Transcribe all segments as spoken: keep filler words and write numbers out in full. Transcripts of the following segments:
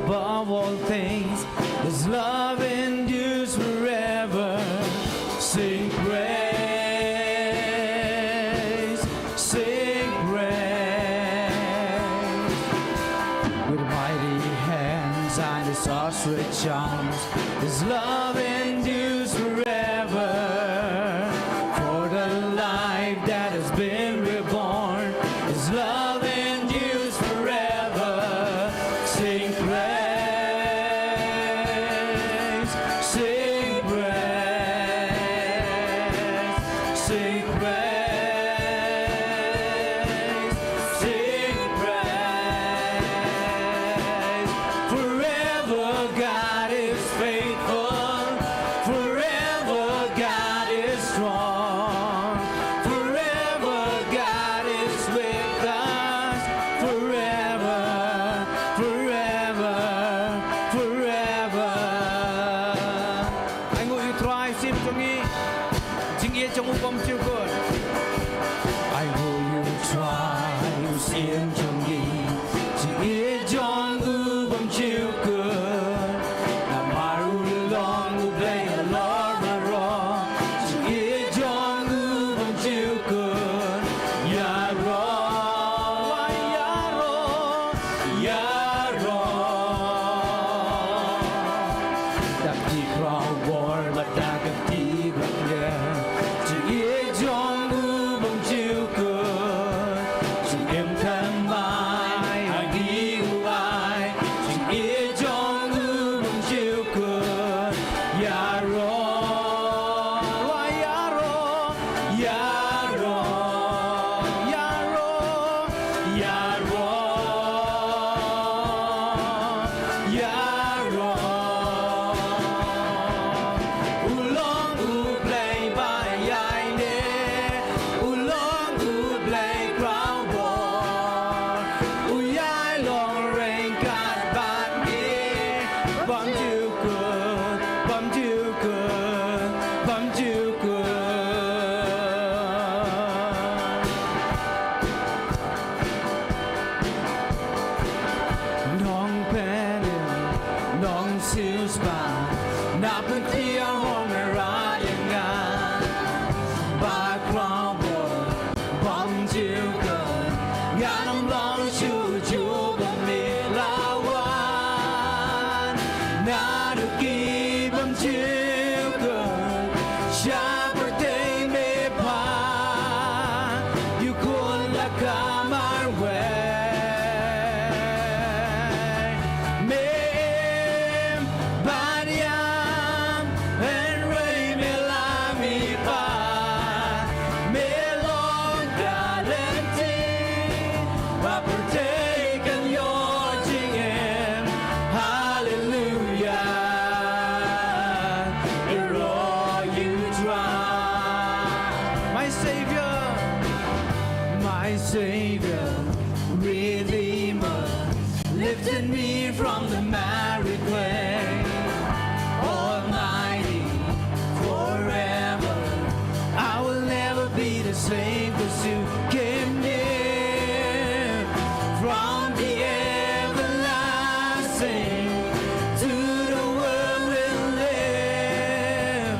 Above all things, His love endures forever. Sing praise, sing praise. With mighty hands and His outstretched arms, His love endures forever. For the life that has been reborn, His love endures forever. Sing praise, sing praise, sing praise, sing praise. Forever God is faithful. Forever God is strong. Forever God is with us. Forever, forever, forever. Ai nguh ïa u Trai u Syiem jong ngi. Jingïeit jong u bymjukut. Ai nguh ïa u Trai u Syiem jong ngi. Jingïeit jong u bymjukut. Namar u long U Blei halor baroh. Jingïeit jong u bymjukut. Ïaroh, ïaroh, ïaroh. Da ka kti khrawbor bad da ka kti bakhiah. Jingïeit jong u bymjukut. Jingim thymmai ha ngi u ai. Jingïeit jong u bymjukut. Ïaroh, ïaroh, ïaroh, ïaroh, ïaroh, ïaroh. U long U Blei ba ïaineh, u long U Blei khrawbor. U ïai long ryngkat bad ngi. Bymjukut, bymjukut, bymjukut. Nongpynim, nongsiewspah, na pyntiar hong ïarap ïa nga. Ba khrawbor, bymjukut, ngan ym long shuh juh ba me la wan. Naduh ki bymjukut, sha pyrthei me phah, ïa u khun la ka marwei. Me im bad ïam, hynrei me la mihpat. Me long da lynti, ba pyrthei kan ïoh jingim. Hallelujah. Ïaroh ïa u Trai. My Savior, my Savior, Redeemer, lifted me from the miry clay. Almighty, forever, I will never be the same, 'cause you came near. From the everlasting to the world we live,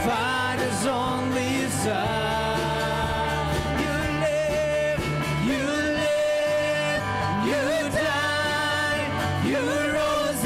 Father's only Son. You live, you live, you died, you rose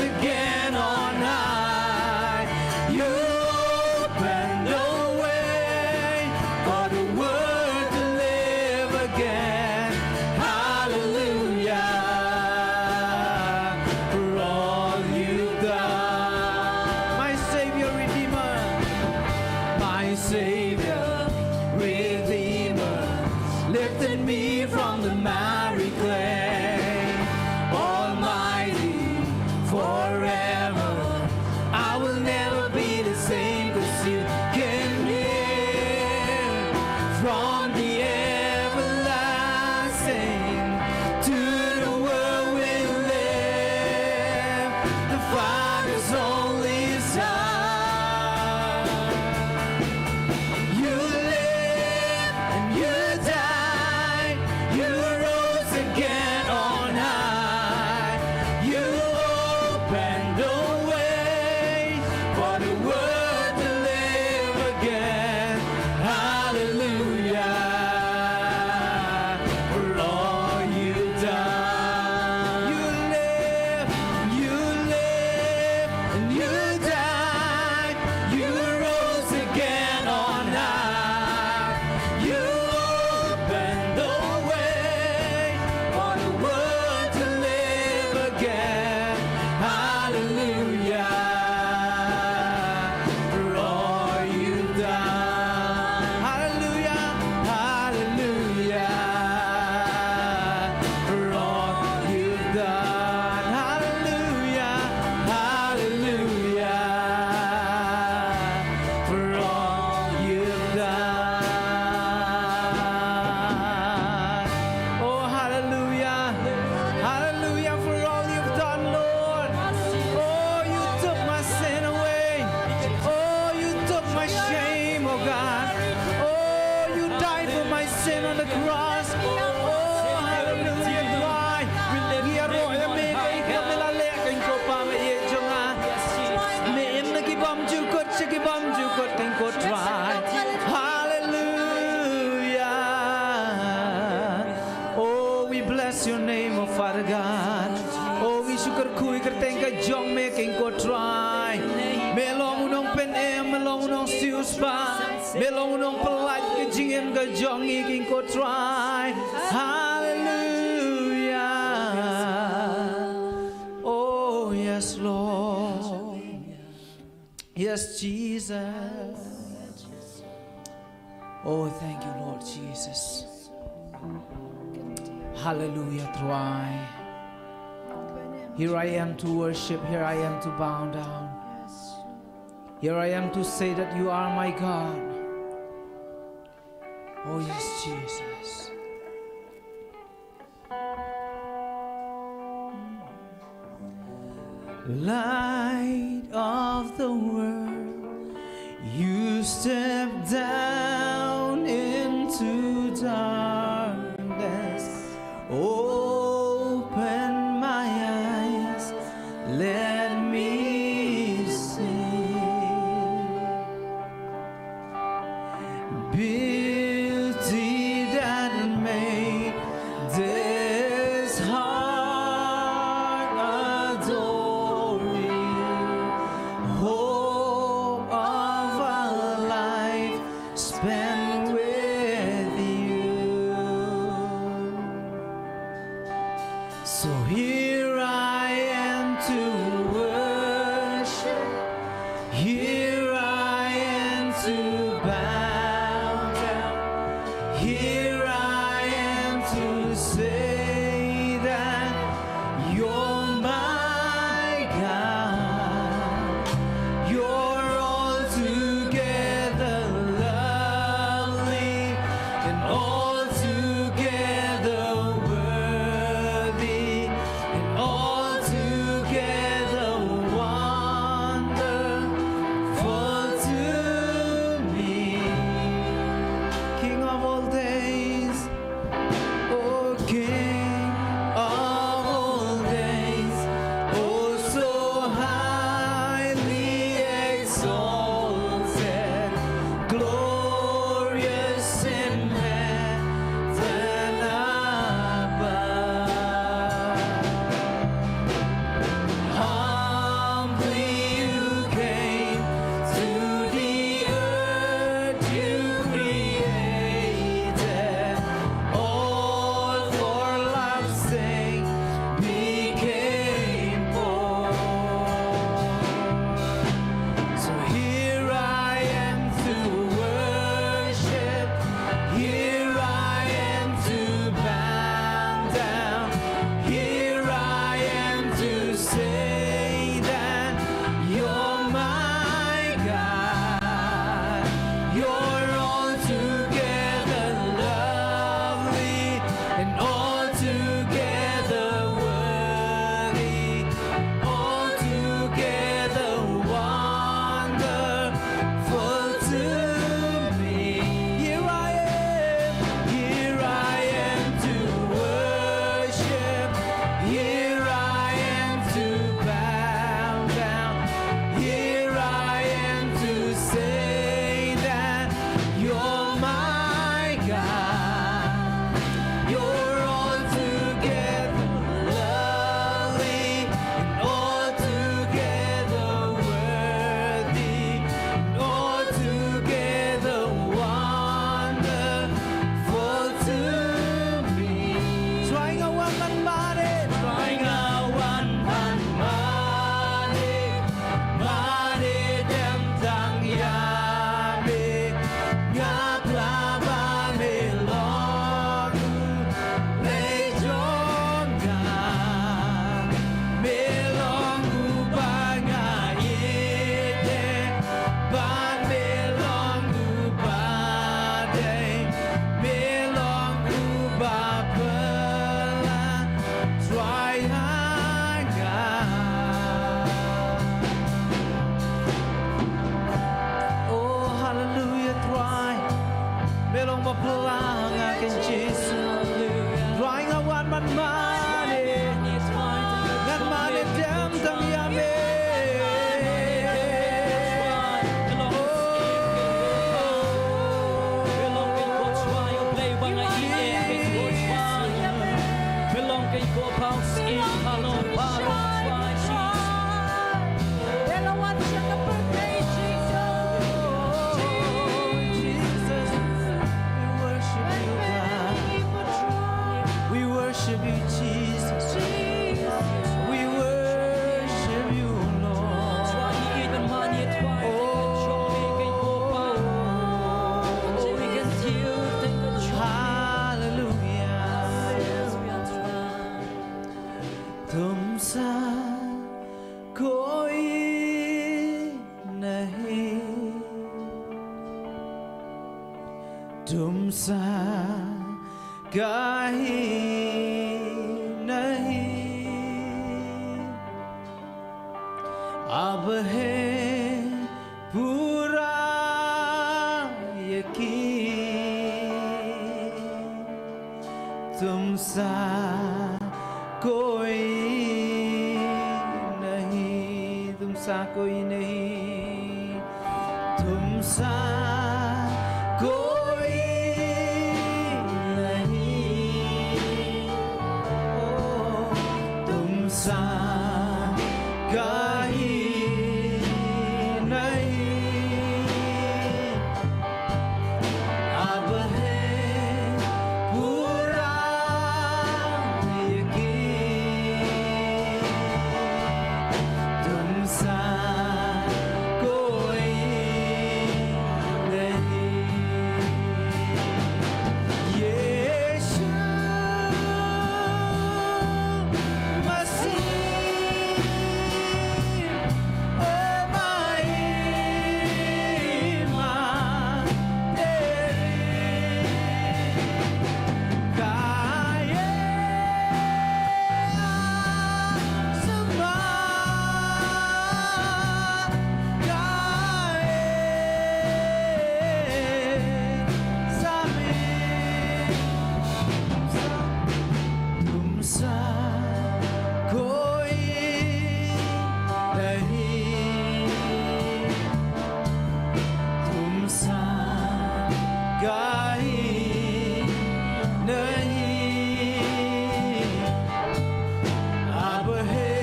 your name, oh Father God. Oh, ngi shu kyrkhu ïa ka kyrteng ka jong me, King, ko Trai. Me long u nongpynim, me long u nongsiewspah, me long u nongpyllait ka jingim ka jong ngi, King, ko Trai. Hallelujah. Oh, yes, Lord. Yes, Jesus. Oh, thank you, Lord Jesus. Hallelujah, Trai. Here I am to worship, here I am to bow down. Here I am to say that you are my God. Oh, yes, Jesus. Light of the world, you step down into darkness. Open my eyes, let me see beauty that made this heart adore you. Hope of a life spent with you. So here I am to worship, here I am to bow down, here I am to say that you're my God. You're altogether lovely and altogether worthy and altogether Keiñ ko phaw syiem halor baroh, Trai Jisu. Ïa la wan sha ka pyrthei, Jisu. Jesus, we worship you, God. We worship you, Jesus. We worship you, Lord. Hallelujah. तुमसा कोई नहीं, तुमसा कहीं नहीं। अब है पूरा यकीन, तुमसा कोई नहीं, तुमसा कोई नहीं, तुमसा कोई नहीं। ओ, तुमसा कहीं नहीं। अब है पूरा यकीन, तुमसा कोई नहीं। यीशु मसीह, ओ महिमा तेरी, का ये आसमां, का ये ज़मीन, तुमसा कोई नहीं, तुमसा कहीं नहीं। अब है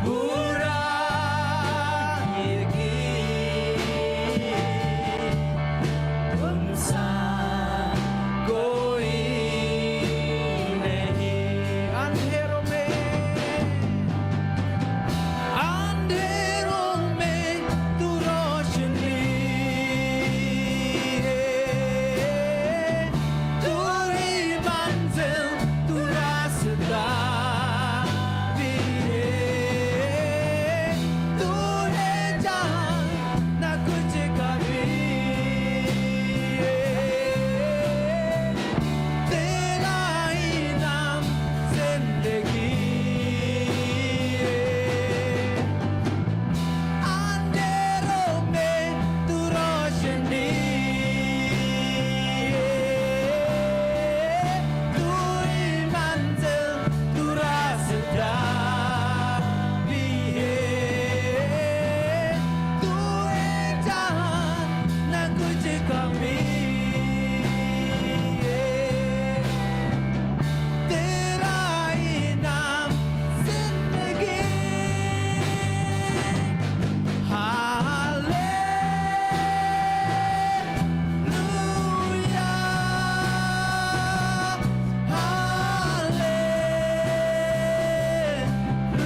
पूरा यकीन, तुमसा कोई नहीं। अंधेरों में, अंधेरों में तू रोशनी है, तू ही मंजिल, तू रास्ता भी है, तू है जहां ना कुछ कमी है, तेरा ही नाम जिंदगी है। अंधेरों में तू रोशनी है, तू ही मंजिल, तू रास्ता भी है, तू है जहां ना कुछ कमी है, तेरा ही नाम जिंदगी। Hallelujah,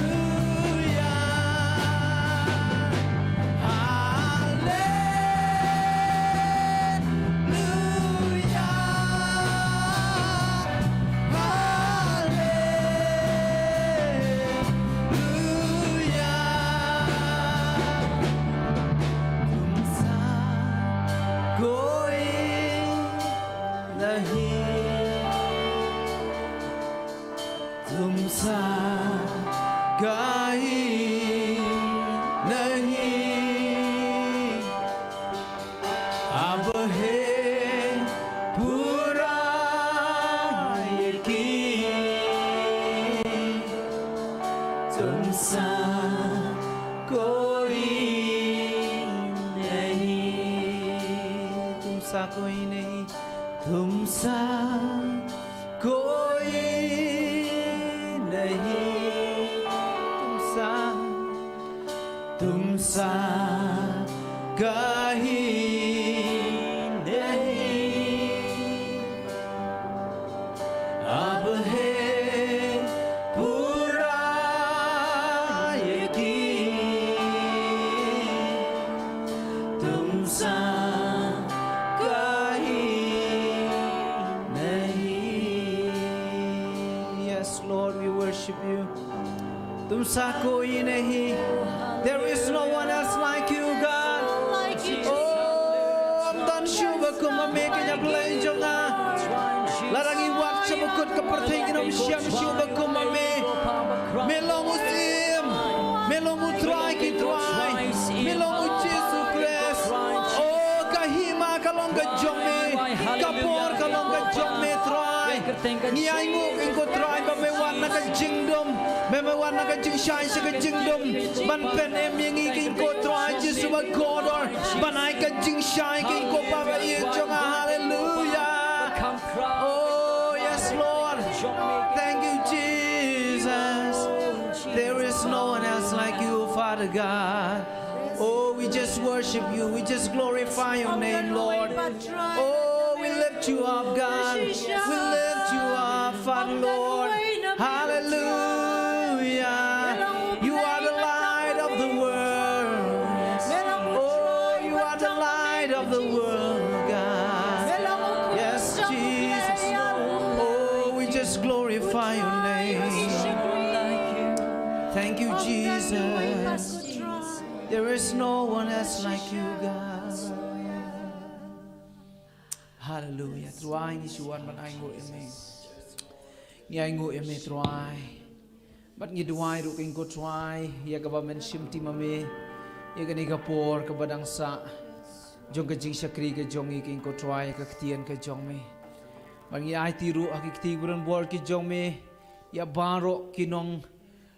hallelujah, hallelujah, hallelujah. तुमसा कोई नहीं, तुमसा कहीं नहीं। अब है पूरा यकीन, तुमसा कोई नहीं, तुमसा कोई नहीं, तुमसा कोई सा कहीं नहीं, अब है पूरा यकीन, तुम सा कहीं नहीं। Yes, Lord, we worship you. तुम सा कोई नहीं। There is no one else like you, God. Oh, ym don shuh ba kum ma me, ko Blei jong nga. Lada ngi wad sha ba kut ka pyrthei, ngin ym shym shuh ba kum ma me. Me long u Syiem, me long u Trai ki trai, me long u Jisu Khrist. Oh, ka hima ka long ka jong me, ka por ka long ka jong me, Trai. Ngi ainguh, ko Trai, ba me wan na ka jingdum, ba me wan na ka jingshai sha ka jingdum, ban pynim ïa ngi, ko Trai Jisu bakordor, ban ai ka jingshai, ko Pa ba ïeit jong nga. Hallelujah. Oh, yes, Lord. Thank you, Jesus. There is no one else like you, Father God. Oh, we just worship you. We just glorify your name, Lord. Oh, we lift you up, God. We lift you up, Father, Lord. Hallelujah. You are the light of the world. Oh, you are the light of the world, God. Yes, Jesus. Oh, we just glorify your name. Thank you, Jesus. There is no one else like you, God. Hallelujah. Trai, ngi shu wan ban ainguh ïa me. Ngi ainguh ïa me, Trai. Bad ngi duwai ruh, ko Trai, ïa kaba men shim ti ma me ïa kane ka por kaba dang sah jong ka jingshakri ka jong ngi, ko Trai, ïa ka ktien ka jong me. Bad ngi aiti ruh ha ki kti bun bor ki jong me ïa baroh ki nong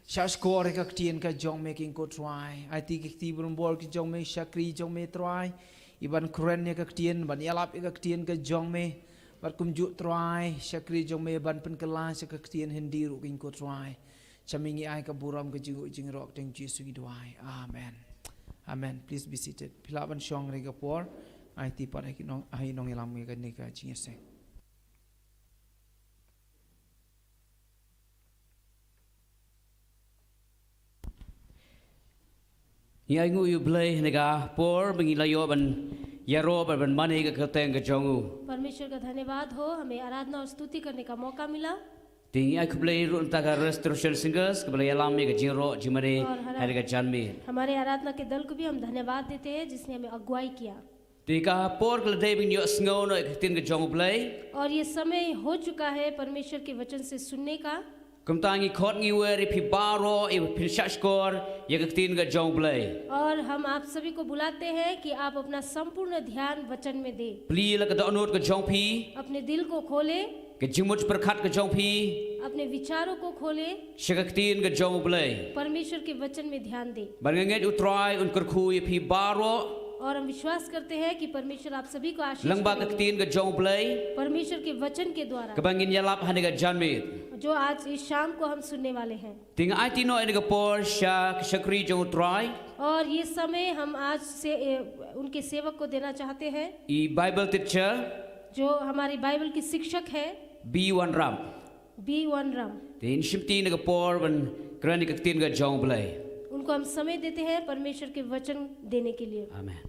shahshkor ïa ka ktien ka jong me, ko Trai. Aiti ki kti bun bor ki jong me, shakri jong me, Trai, i ban kren ïa ka ktien, ban ïalap ïa ka ktien ka jong me. Bad kumjuh, Trai, shakri jong me ban pynkylla sha ka ktien Hindi ruh, ko Trai. Sha me ngi ai ka burom, ka jingkyrkhu, jingrok, tang Jisu ngi duwai. Amen. Amen. Please be seated. Phi lah ban shong re ka por. Aiti pat ha ki nong, ha i nongïalam ïa kane ka jingïaseng. Ngi ainguh ïa u Blei ha kane ka por ba ngi la ïoh ban ïaroh bad ban mane ïa ka kyrteng ka jong u. परमेश्वर का धन्यवाद हो, हमें आराधना और स्तुति करने का मौका मिला। Te ngi ai khublei ruh na ka bynta ka Restoration Singers kaba la ïalam ïa ka jingrok jingmane ha kane ka janmiet. हमारे आराधना के दल को भी हम धन्यवाद देते हैं जिसने हमें अगुवाई किया। Te ka por ka la dei ba ngin ïohsngew noh ïa ka ktien ka jong u Blei. और ये समय हो चुका है परमेश्वर के वचन से सुनने का। Kumta ngi khot ngi wer ïa phi baroh ïa ba phin shahshkor ïa ka ktien ka jong u Blei. और हम आप सभी को बुलाते हैं कि आप अपना संपूर्ण ध्यान वचन में दें। Plie la ka dohnud ka jong phi. अपने दिल को खोलें। Ka jingmut pyrkhat ka jong phi. अपने विचारों को खोलें। Sha ka ktien ka jong u Blei. परमेश्वर के वचन में ध्यान दें। Bad nga ngeit u Trai un kyrkhu ïa phi baroh. और हम विश्वास करते हैं कि परमेश्वर आप सभी को आशीष करेंगे। Lyngba ka ktien ka jong u Blei. परमेश्वर के वचन के द्वारा। Kaba ngin ïalap ha kane ka janmiet. जो आज इस शाम को हम सुनने वाले हैं। Te nga aiti noh ïa kane ka por sha ki shakri jong u Trai. और ये समय हम आज से, ए, उनके सेवक को देना चाहते हैं। I Bible teacher. जो हमारी बाइबल की शिक्षक है। B Wanrap. B Wanrap. Te ngin shim ïa kane ka por ban kren ïa ka ktien ka jong u Blei. उनको हम समय देते हैं परमेश्वर के वचन देने के लिए। Amen.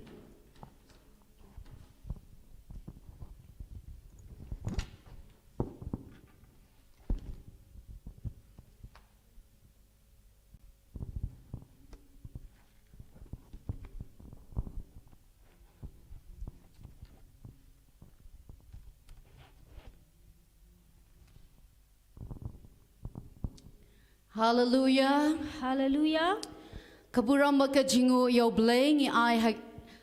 Haleluya. Haleluya. Ka burom bad ka jingnguh ïa u Blei ngi ai ha,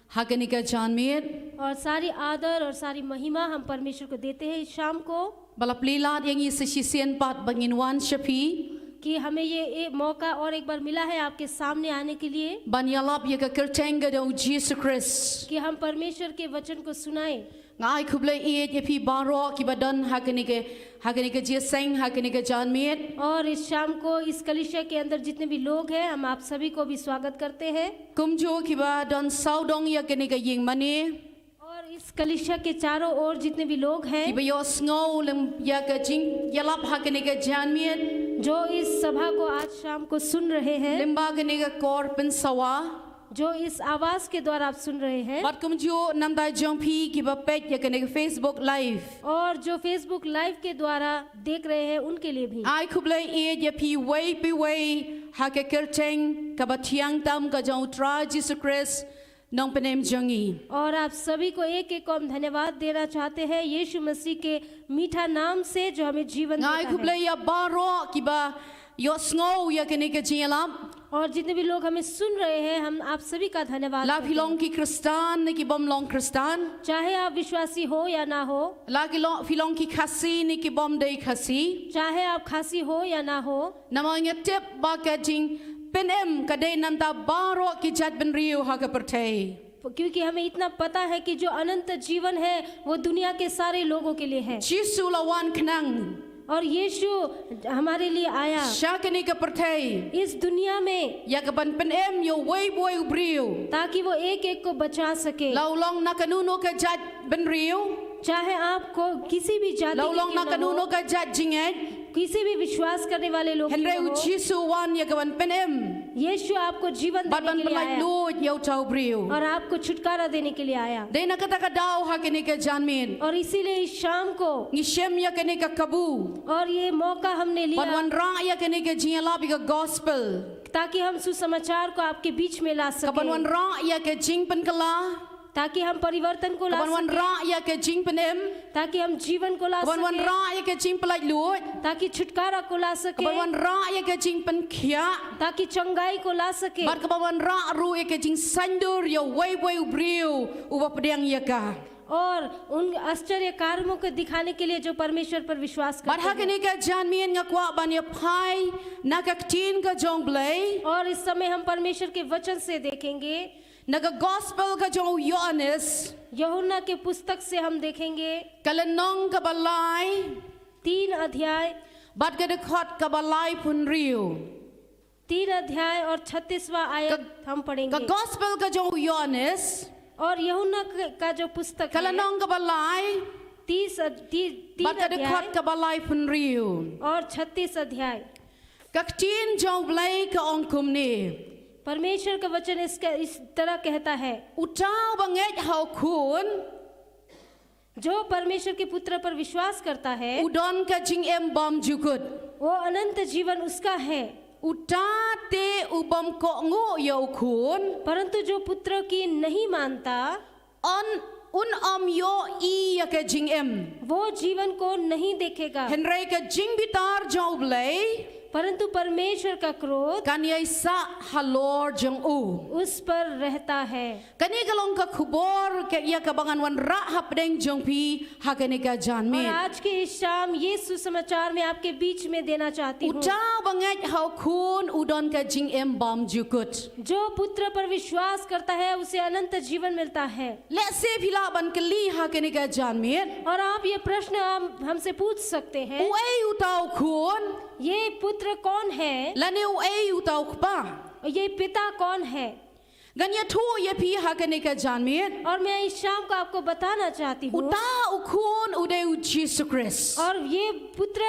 ha kane ka janmiet. और सारी आदर और सारी महिमा हम परमेश्वर को देते हैं इस शाम को। Ba la plie lad ïa ngi sa shisien pat ba ngin wan sha phi. कि हमें ये, ये मौका और एक बार मिला है आपके सामने आने के लिए। Ban ïalap ïa ka kyrteng ka jong u Jisu Khrist. कि हम परमेश्वर के वचन को सुनाएं। Nga ai khublei ïeit ïa phi baroh kiba don ha kane ka, ha kane ka jingïaseng, ha kane ka janmiet. और इस शाम को इस कलीसिया के अंदर जितने भी लोग हैं, हम आप सभी को भी स्वागत करते हैं। Kumjuh kiba don sawdong ïa kane ka ïing mane. और इस कलीसिया के चारों ओर जितने भी लोग हैं, kiba ïohsngew lem ïa ka jingïalap ha kane ka janmiet, जो इस सभा को आज शाम को सुन रहे हैं, lyngba kane ka kor pynsawa, जो इस आवाज के द्वारा आप सुन रहे हैं, bad kumjuh namar jong phi kiba peit ïa kane ka Facebook Live. और जो Facebook Live के द्वारा देख रहे हैं, उनके लिए भी। Ai khublei ïeit ïa phi wei pa wei ha ka kyrteng kaba thiang tam ka jong U Trai Jisu Khrist, Nongpynim jong ngi. और आप सभी को एक एक को हम धन्यवाद देना चाहते हैं यीशु मसीह के मीठा नाम से जो हमें जीवन देता है। Nga ai khublei ïa baroh kiba ïohsngew ïa kane ka jingïalap. और जितने भी लोग हमें सुन रहे हैं, हम आप सभी का धन्यवाद करते हैं। La phi long ki Khristan ne ki bym long Khristan, चाहे आप विश्वासी हो या ना हो, la ki long, phi long ki Khasi ne ki bym dei Khasi, चाहे आप खासी हो या ना हो, namar ngi tip ba ka jingpynim ka dei namar baroh ki jaitbynriew ha ka pyrthei. क्योंकि हमें इतना पता है कि जो अनंत जीवन है, वो दुनिया के सारे लोगों के लिए है। Jisu u la wan khnang, और यीशु हमारे लिए आया, sha kane ka pyrthei, इस दुनिया में, ïa kaban pynim ïa uwei pa uwei u briew, ताकि वो एक एक को बचा सके। La u long na kano kano ka jaitbynriew, चाहे आपको किसी भी जाति, la u long na kano kano ka jait jingngeit, किसी भी विश्वास करने वाले लोग, hynrei u Jisu u wan ïa kaban pynim, यीशु आपको जीवन देने के लिए आया, bad ban pyllait lut ïa uta u briew, और आपको छुटकारा देने के लिए आया। Dei na kata ka daw ha kane ka janmiet, और इसीलिए इस शाम को, ngi shim ïa kane ka kabu, और ये मौका हमने लिया, ban wanrah ïa kane ka jingïalap ïa ka gospel, ताकि हम सुसमाचार को आपके बीच में ला सकें, kaban wanrah ïa ka jingpynkylla, ताकि हम परिवर्तन को ला सकें, kaban wanrah ïa ka jingpynim, ताकि हम जीवन को ला सकें, kaban wanrah ïa ka jingpyllait lut, ताकि छुटकारा को ला सकें, kaban wanrah ïa ka jingpynkhiah, ताकि चंगाई को ला सकें, bad kaban wanrah ruh ïa ka jingsaindur ïa uwei pa uwei u briew uba pdiang ïa ka, और उन आश्चर्य कार्यों को दिखाने के लिए जो परमेश्वर पर विश्वास करते हैं। Bad ha kane ka janmiet nga kwah ban ïa phai na ka ktien ka jong U Blei, और इस समय हम परमेश्वर के वचन से देखेंगे। Na ka gospel ka jong u Ïoannis, यूहन्ना के पुस्तक से हम देखेंगे, ka lynnong kaba lai, तीन अध्याय, bad ka dkhot kaba laiphew hynriew, तीन अध्याय और छत्तीसवां आयत हम पढ़ेंगे। Ka gospel ka jong u Ïoannis, और यूहन्ना क-, का जो पुस्तक है, ka lynnong kaba lai, तीस अध-, ती-, तीन अध्याय, bad ka dkhot kaba laiphew hynriew और छत्तीस अध्याय। Ka ktien jong U Blei ka ong kumne. परमेश्वर का वचन इसका, इस तरह कहता है। Uta uba ngeit ha u Khun, जो परमेश्वर के पुत्र पर विश्वास करता है, u don ka jingim bymjukut, वो अनंत जीवन उसका है। Uta te u bym kohnguh ïa u Khun, परंतु जो पुत्र की नहीं मानता, un, un ym ïohi ïa ka jingim, वो जीवन को नहीं देखेगा। Hynrei ka jingbitar jong U Blei, परंतु परमेश्वर का क्रोध, kan ïaisah halor jong u, उस पर रहता है। Kane ka long ka khubor ka ïa kaba ngan wanrah hapdeng jong phi ha kane ka janmiet। और आज के इस शाम ये सुसमाचार मैं आपके बीच में देना चाहती हूँ। Uta uba ngeit ha u Khun u don ka jingim bymjukut। जो पुत्र पर विश्वास करता है, उसे अनंत जीवन मिलता है। Lehse phi lah ban kylli ha kane ka janmiet, और आप ये प्रश्न हम, हमसे पूछ सकते हैं, uei uta u Khun? ये पुत्र कौन है? Lane uei uta u Kpa? ये पिता कौन है? Ngan ïathuh ïa phi ha kane ka janmiet, और मैं इस शाम को आपको बताना चाहती हूँ, uta u Khun u dei u Jisu Khrist, और ये पुत्र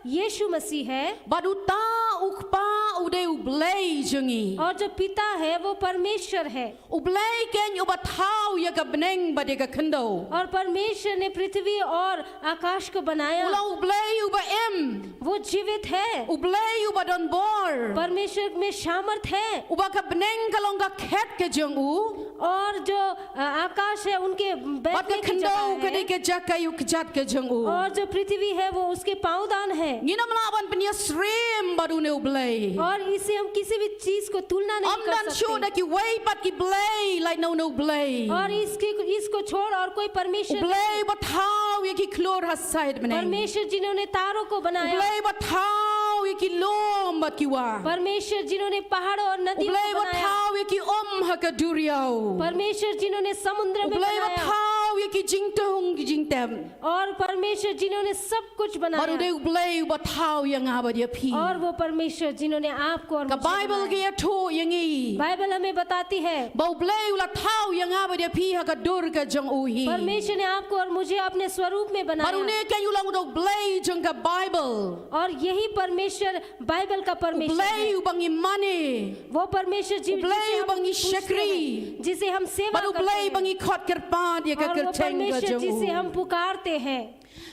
यीशु मसीह है, bad uta u Kpa u dei U Blei jong ngi, और जो पिता है वो परमेश्वर है। U Blei keiñ uba thaw ïa ka bneng bad ïa ka khyndew, और परमेश्वर ने पृथ्वी और आकाश को बनाया। U long U Blei uba im, वो जीवित है। U Blei uba don bor, परमेश्वर में सामर्थ है। Uba ka bneng ka long ka khet ka jong u, और जो, अ, आकाश है उनके बैठने की जगह है, bad ka khyndew ka dei ka jaka ïuh kjat ka jong u, और जो पृथ्वी है वो उसके पाँवदान है। Ngin ym lah ban pynïasyriem bad une U Blei, और इसे हम किसी भी चीज को तुलना नहीं कर सकते। Ym don shuh da kiwei pat ki blei lait na une U Blei, और इसके, इसको छोड़ और कोई परमेश्वर नहीं। U Blei uba thaw ïa ki khlur ha side bneng, परमेश्वर जिन्होंने तारों को बनाया, U Blei uba thaw ïa ki lum bad ki wah, परमेश्वर जिन्होंने पहाड़ों और नदियों को बनाया, U Blei uba thaw ïa ki um ha ka duriaw, परमेश्वर जिन्होंने समुद्र में बनाया, U Blei uba thaw ki jingtehung ki jingtep. और परमेश्वर जिन्होंने सब कुछ Bad u बनाया dei u Blei uba thaw ïa nga bad ïa phi. और वो परमेश्वर जिन्होंने आपको और Ka मुझे Baibl ka बनाया। ïathuh ïa ngi. बाइबल हमें बताती है Ba u Blei u la thaw ïa nga bad ïa phi ha ka dur ka jong u hi. परमेश्वर ने आपको और मुझे अपने स्वरूप में Bad बनाया। une keiñ u long u dei u Blei jong ka Baibl. और यही परमेश्वर बाइबल का U परमेश्वर Blei है। uba ngi mane. वो परमेश्वर जी U Blei जिसे हम uba ngi पूजते shakri. हैं, जिसे हम सेवा Bad u करते Blei uba हैं। ngi khot kyrpad ïa ka और वो kyrteng ka परमेश्वर jong जिसे हम u. पुकारते हैं।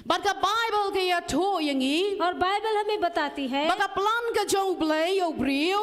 Bad ka Baibl ka ïathuh ïa ngi. और बाइबल हमें बताती है Ba ka plan ka jong u Blei ïa u briew.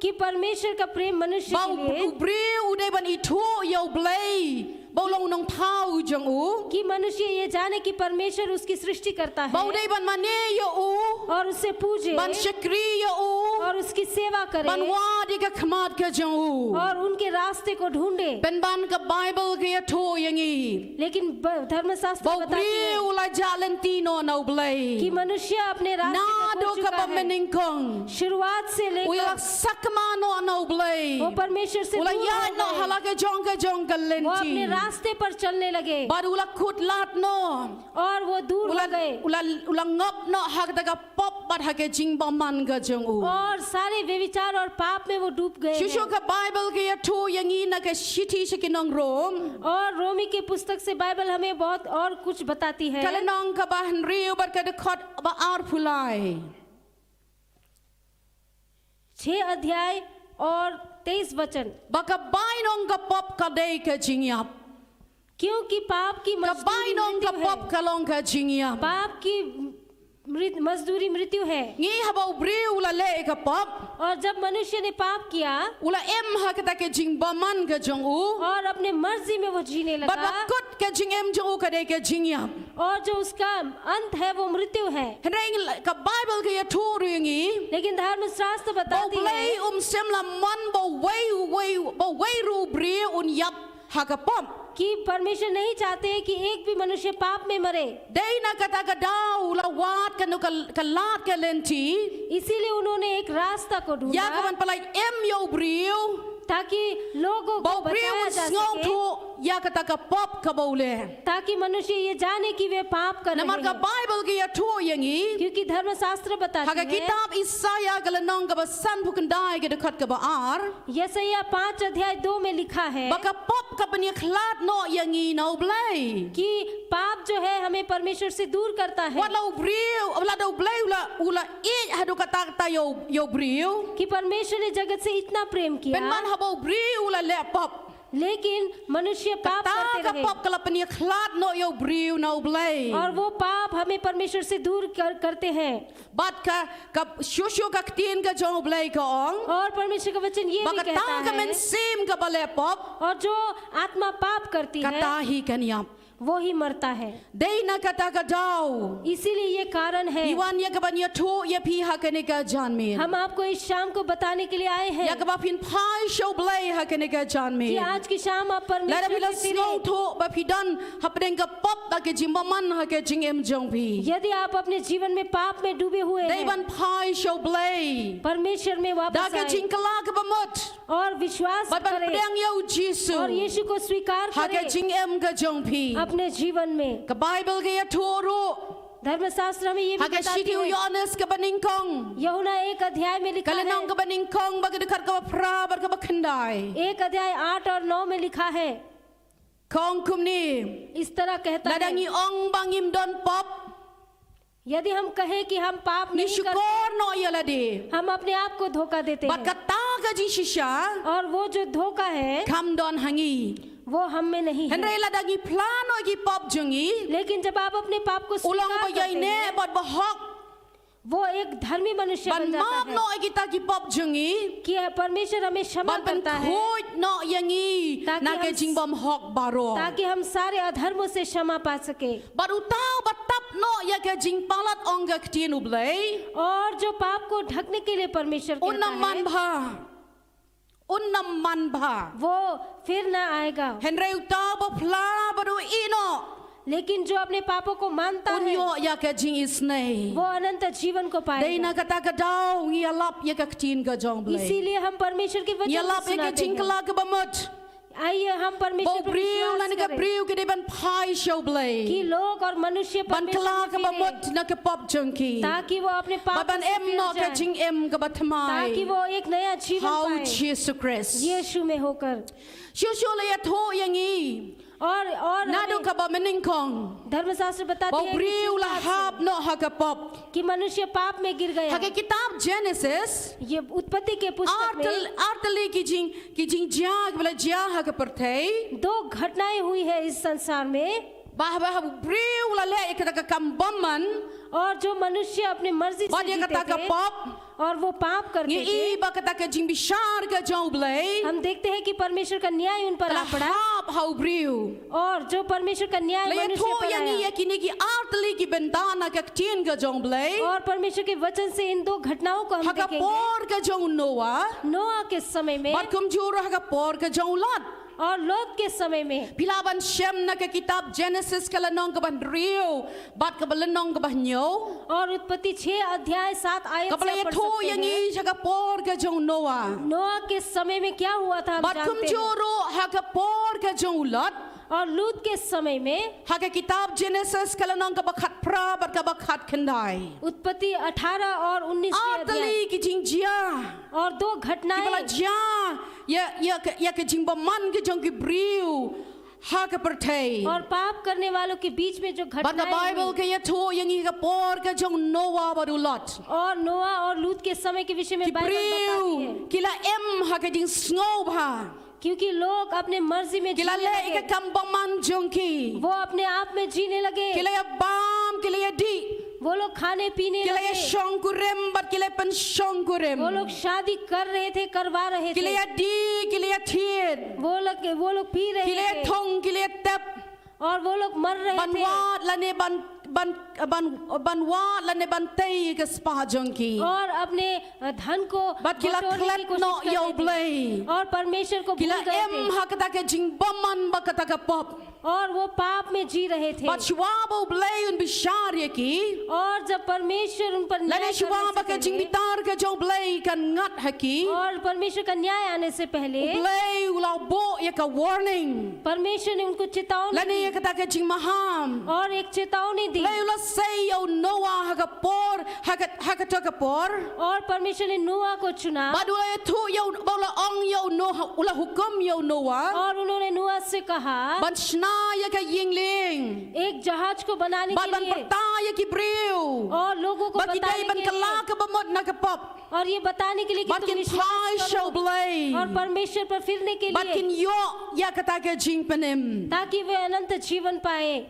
कि परमेश्वर का प्रेम मनुष्य Ba के u लिए u briew u dei ban ithuh ïa u Blei. Ba u long u nongthaw jong u. कि मनुष्य ये जाने कि परमेश्वर उसकी सृष्टि करता Ba u है, dei ban mane ïa u. और उससे पूजे Ban shakri ïa u. और उसकी सेवा करे Ban wad ïa ka khmat ka jong u. और उनके रास्ते को ढूंढे। Pynban ka Baibl ka ïathuh ïa ngi. लेकिन ब- धर्मशास्त्र Ba u बताती है briew u la jah lynti noh na u Blei. कि मनुष्य अपने रास्ते पर Naduh पहुंच चुका kaba है। mynningkong. शुरुआत से U la लेकर sakma noh na u Blei. वो परमेश्वर से U la दूर ïaid हो noh ha गए। la ka jong ka jong ka वो अपने lynti. Raste पर चलने लगे Bad u la khut lad noh. और वो दूर U हो la गए u la u la ngop noh ha kata ka pop bad ha ka jingbymman ka jong u. और सारे व्यभिचार और पाप में वो डूब गए Shuh shuh हैं। ka Baibl ka ïathuh ïa ngi na ka shithi sha ki nong Rom. और रोमी के पुस्तक से बाइबल हमें बहुत और कुछ बताती Ka है। lynnong kaba hynriew bad ka dkhot ba arphew lai. छह अध्याय और तेईस वचन। Ba ka bainong ka pop ka dei ka jingïap. क्योंकि पाप की Ka मजदूरी bainong ka मृत्यु pop है। ka long ka jingïap. पाप की मृत- मजदूरी मृत्यु है। Ngi haba u briew u la leh ïa ka pop. और जब मनुष्य ने पाप किया U la im ha kata ka jingbymman ka jong u. और अपने मर्जी में वो जीने Bad ba लगा kut ka jingim jong u ka dei ka jingïap. और जो उसका अंत है वो मृत्यु है। Hynrei ngi la- ka Baibl ka ïathuh ruh ïa ngi. लेकिन धर्मशास्त्र Ba u बताती Blei है um shym la mon ba uwei uwei ba uwei ruh u briew un ïap ha ka pop. कि परमेश्वर नहीं चाहते कि एक भी मनुष्य पाप में मरे। Dei na kata ka daw u la wad kano ka ka lad ka lynti. इसीलिए उन्होंने एक रास्ता को Ïa ka ban ढूंढा pyllait im ïa u briew. ताकि लोगों Ba को u briew बचाया un जा सके, sngewthuh ïa kata ka pop kaba u leh. ताकि मनुष्य ये जाने कि वे पाप कर Namar रहे ka हैं। Baibl ka ïathuh ïa ngi. क्योंकि धर्मशास्त्र Ha ka बताती है, kitab Isaïah ka lynnong kaba sanphew khyndai ka dkhot kaba ar. यशायाह पाँच अध्याय दो में लिखा है Ba ka pop ka pynïakhlad noh ïa ngi na u Blei. कि पाप जो है हमें परमेश्वर से दूर करता है। Wat la u briew, wat la da u Blei u la u la ïeit haduh katta katta ïa u ïa u briew. कि परमेश्वर ने जगत से इतना प्रेम किया, Pynban haba u briew u la leh pop. लेकिन मनुष्य पाप Kata करते ka रहे। pop ka la pynïakhlad noh ïa u briew na u Blei. और वो पाप हमें परमेश्वर से दूर कर, करते हैं। Bad ka ka shuh shuh ka ktien ka jong u Blei ka ong. और परमेश्वर का वचन ये Ba भी kata कहता ka है, mynsiem kaba leh pop. और जो आत्मा पाप करती है Kata hi kan ïap. वो ही मरता है। Dei na kata ka daw. इसीलिए ये कारण है Ngi wan ïa ka ban ïathuh ïa phi ha kane ka janmiet. हम आपको इस शाम को बताने के लिए आए Ïa हैं kaba phin phai sha u Blei ha kane ka कि janmiet. आज की शाम आप Lada phi परमेश्वर la से फिरें। sngewthuh ba phi don hapdeng ka pop bad ka jingbymman ha ka jingim jong phi. यदि आप अपने जीवन में पाप में डूबे हुए Dei हैं, ban phai sha u Blei. परमेश्वर में Da वापस ka आए jingkylla kaba mut. और विश्वास Bad ban करें pdiang ïa u Jisu. और यीशु को स्वीकार Ha ka करें jingim ka jong phi. अपने जीवन में। Ka Baibl ka ïathuh ruh. धर्मशास्त्र हमें ये भी Ha ka बताती shithi u है Ïoannis kaba nyngkong. यूहन्ना एक अध्याय में लिखा Ka lynnong है, kaba nyngkong bad ka dkhot kaba phra bad kaba khyndai. एक अध्याय आठ और नौ में लिखा है, Ka ong kumne. इस तरह कहता Lada है, ngi ong ba ngim don pop. यदि हम कहें कि हम पाप Ngi नहीं करते, shukor noh ïa lade. हम अपने आप को धोखा देते Bad हैं। kata ka jingshisha. और वो जो धोखा है, Kam don ha ngi. वो हम में नहीं है। Hynrei lada ngi phla noh ïa ki pop jong ngi. लेकिन जब आप अपने पाप को U long स्वीकार ba करते ïaineh हैं, bad ba hok. वो एक धर्मी मनुष्य Ban बन जाता map है noh ïa kita ki pop jong ngi. कि परमेश्वर हमें क्षमा Ban करता है, pynkhuid noh ïa ngi. ताकि Na ka हम jingbymhok baroh. ताकि हम सारे अधर्मों से क्षमा पा सके। Bad uta uba tap noh ïa ka jingpalat ong ka ktien u Blei. और जो पाप को ढकने के लिए परमेश्वर Un कहता ym man है, bha. Un ym man bha. वो फिर ना आएगा। Hynrei uta uba phla bad u ïehnoh. लेकिन जो अपने पापों को मानता Un है, ïoh ïa ka jingisynei. वो अनंत जीवन को Dei na पाएगा। kata ka daw ngi ïalap ïa ka ktien ka jong u Blei. इसीलिए हम परमेश्वर के Ngi वचन को ïalap ïa ka सुनाते हैं। jingkylla kaba mut. आइए हम परमेश्वर पर विश्वास करें। Ba u briew lane ka briew ki dei ban phai sha u Blei. कि लोग और मनुष्य परमेश्वर की ओर फिरें। Ban kylla kaba mut na ka pop jong ki. ताकि वो अपने पाप से फिर जाएं। Bad ban im noh ka jingim kaba thymmai. ताकि वो एक नया जीवन पाए। Ha u Jisu Khrist. यीशु में होकर। Shuh shuh la ïathuh ïa ngi. और, और हमें धर्मशास्त्र बताती है कि और Naduh kaba mynnyngkong, ba u briew la hap noh ha ka pop. कि मनुष्य पाप में गिर गया। Ha ka kitab Genesis, ये उत्पत्ति के पुस्तक में, ar tylli, ar tylli ki jing, ki jingjia kiba la jia ha ka pyrthei. दो घटनाएं हुई है इस संसार में। Ba, ba u briew u la leh ïa kata ka kam bymman. और जो मनुष्य अपनी मर्जी से जीते थे, bad ïa kata ka pop, और वो पाप करते थे, ngi i ba kata ka jingbishar ka jong u Blei, हम देखते हैं कि परमेश्वर का न्याय उन पर आ पड़ा। Ka la hap ha u briew. और जो परमेश्वर का न्याय मनुष्य पर आया। La ïathuh ïa ngi ïa kine ki ar tylli ki bynta na ka ktien ka jong u Blei. और परमेश्वर के वचन से इन दो घटनाओं को हम देखेंगे। Ha ka por ka jong u Noah. नोआ के समय में। Bad kumjuh ruh ha ka por ka jong u Lot. और लोत के समय में। Phi lah ban shem na ka kitab Genesis ka lynnong kaba hynriew bad ka lynnong kaba hynñiew. और उत्पत्ति छह अध्याय सात आयत से आप पढ़ सकते हैं। Kaba la ïathuh ïa ngi ha ka por ka jong u Noah. नोआ के समय में क्या हुआ था, हम जानते हैं। Bad kumjuh ruh ha ka por ka jong u Lot. और लूत के समय में। Ha ka kitab Genesis ka lynnong kaba khatphra bad kaba khatkhyndai. उत्पत्ति अठारह और उन्नीस के अध्याय। Ar tylli ki jingjia. और दो घटनाएं। Kiba la jia ïa, ïa ka, ïa ka jingbymman ka jong ki briew ha ka pyrthei. और पाप करने वालों के बीच में जो घटनाएं हुई। Bad ka Baibl ka ïathuh ïa ngi ha ka por ka jong u Noah bad u Lot. और नोआ और लूत के समय के विषय में बाइबल बताती है। Ki briew ki la im ha ka jingsngewbha. क्योंकि लोग अपने मर्जी में जीने लगे। Ki la leh ïa ka kam bymman jong ki. वो अपने आप में जीने लगे। Ki la ïa bam, ki la ïa dih. वो लोग खाने पीने लगे। Ki la ïa shongkurim bad ki la pynshongkurim. वो लोग शादी कर रहे थे, करवा रहे थे। Ki la ïa dih, ki la ïa thied. वो लोग, वो लोग पी रहे थे। Ki la ïa thung, ki la ïa tep. और वो लोग मर रहे थे। Ban wad lane ban, ban, ban, ban wad lane ban tei ïa ka spah jong ki. और अपने, अ, धन को बटोरने की कोशिश कर रहे थे। Bad ki la klet noh ïa u Blei. और परमेश्वर को भूल गए थे। Ki la im ha kata ka jingbymman bad kata ka pop. और वो पाप में जी रहे थे। Bad shuwa ba u Blei un bishar ïa ki, और जब परमेश्वर उन पर न्याय करने से पहले, lane shuwa ba ka jingbitar ka jong u Blei kan ngat ha ki, और परमेश्वर का न्याय आने से पहले, u Blei u la buh ïa ka warning, परमेश्वर ने उनको चेतावनी दी, lane ïa kata ka jingmaham, और एक चेतावनी दी। U Blei u la sei ïa u Noah ha ka por, ha ka, ha kata ka por. और परमेश्वर ने नोआ को चुना। Bad u la ïathuh ïa u, bad u la ong ïa u Noah, u la hukum ïa u Noah, और उन्होंने नोआ से कहा, ban shna ïa ka ïing lieng, एक जहाज को बनाने के लिए, bad ban pyrta ïa ki briew, और लोगों को बताने के लिए, ba ki dei ban kylla kaba mut na ka pop, और ये बताने के लिए कि तुम विश्वास करो, bad kin phai sha u Blei, और परमेश्वर पर फिरने के लिए, bad kin ïoh ïa kata ka jingpynim, ताकि वे अनंत जीवन पाए।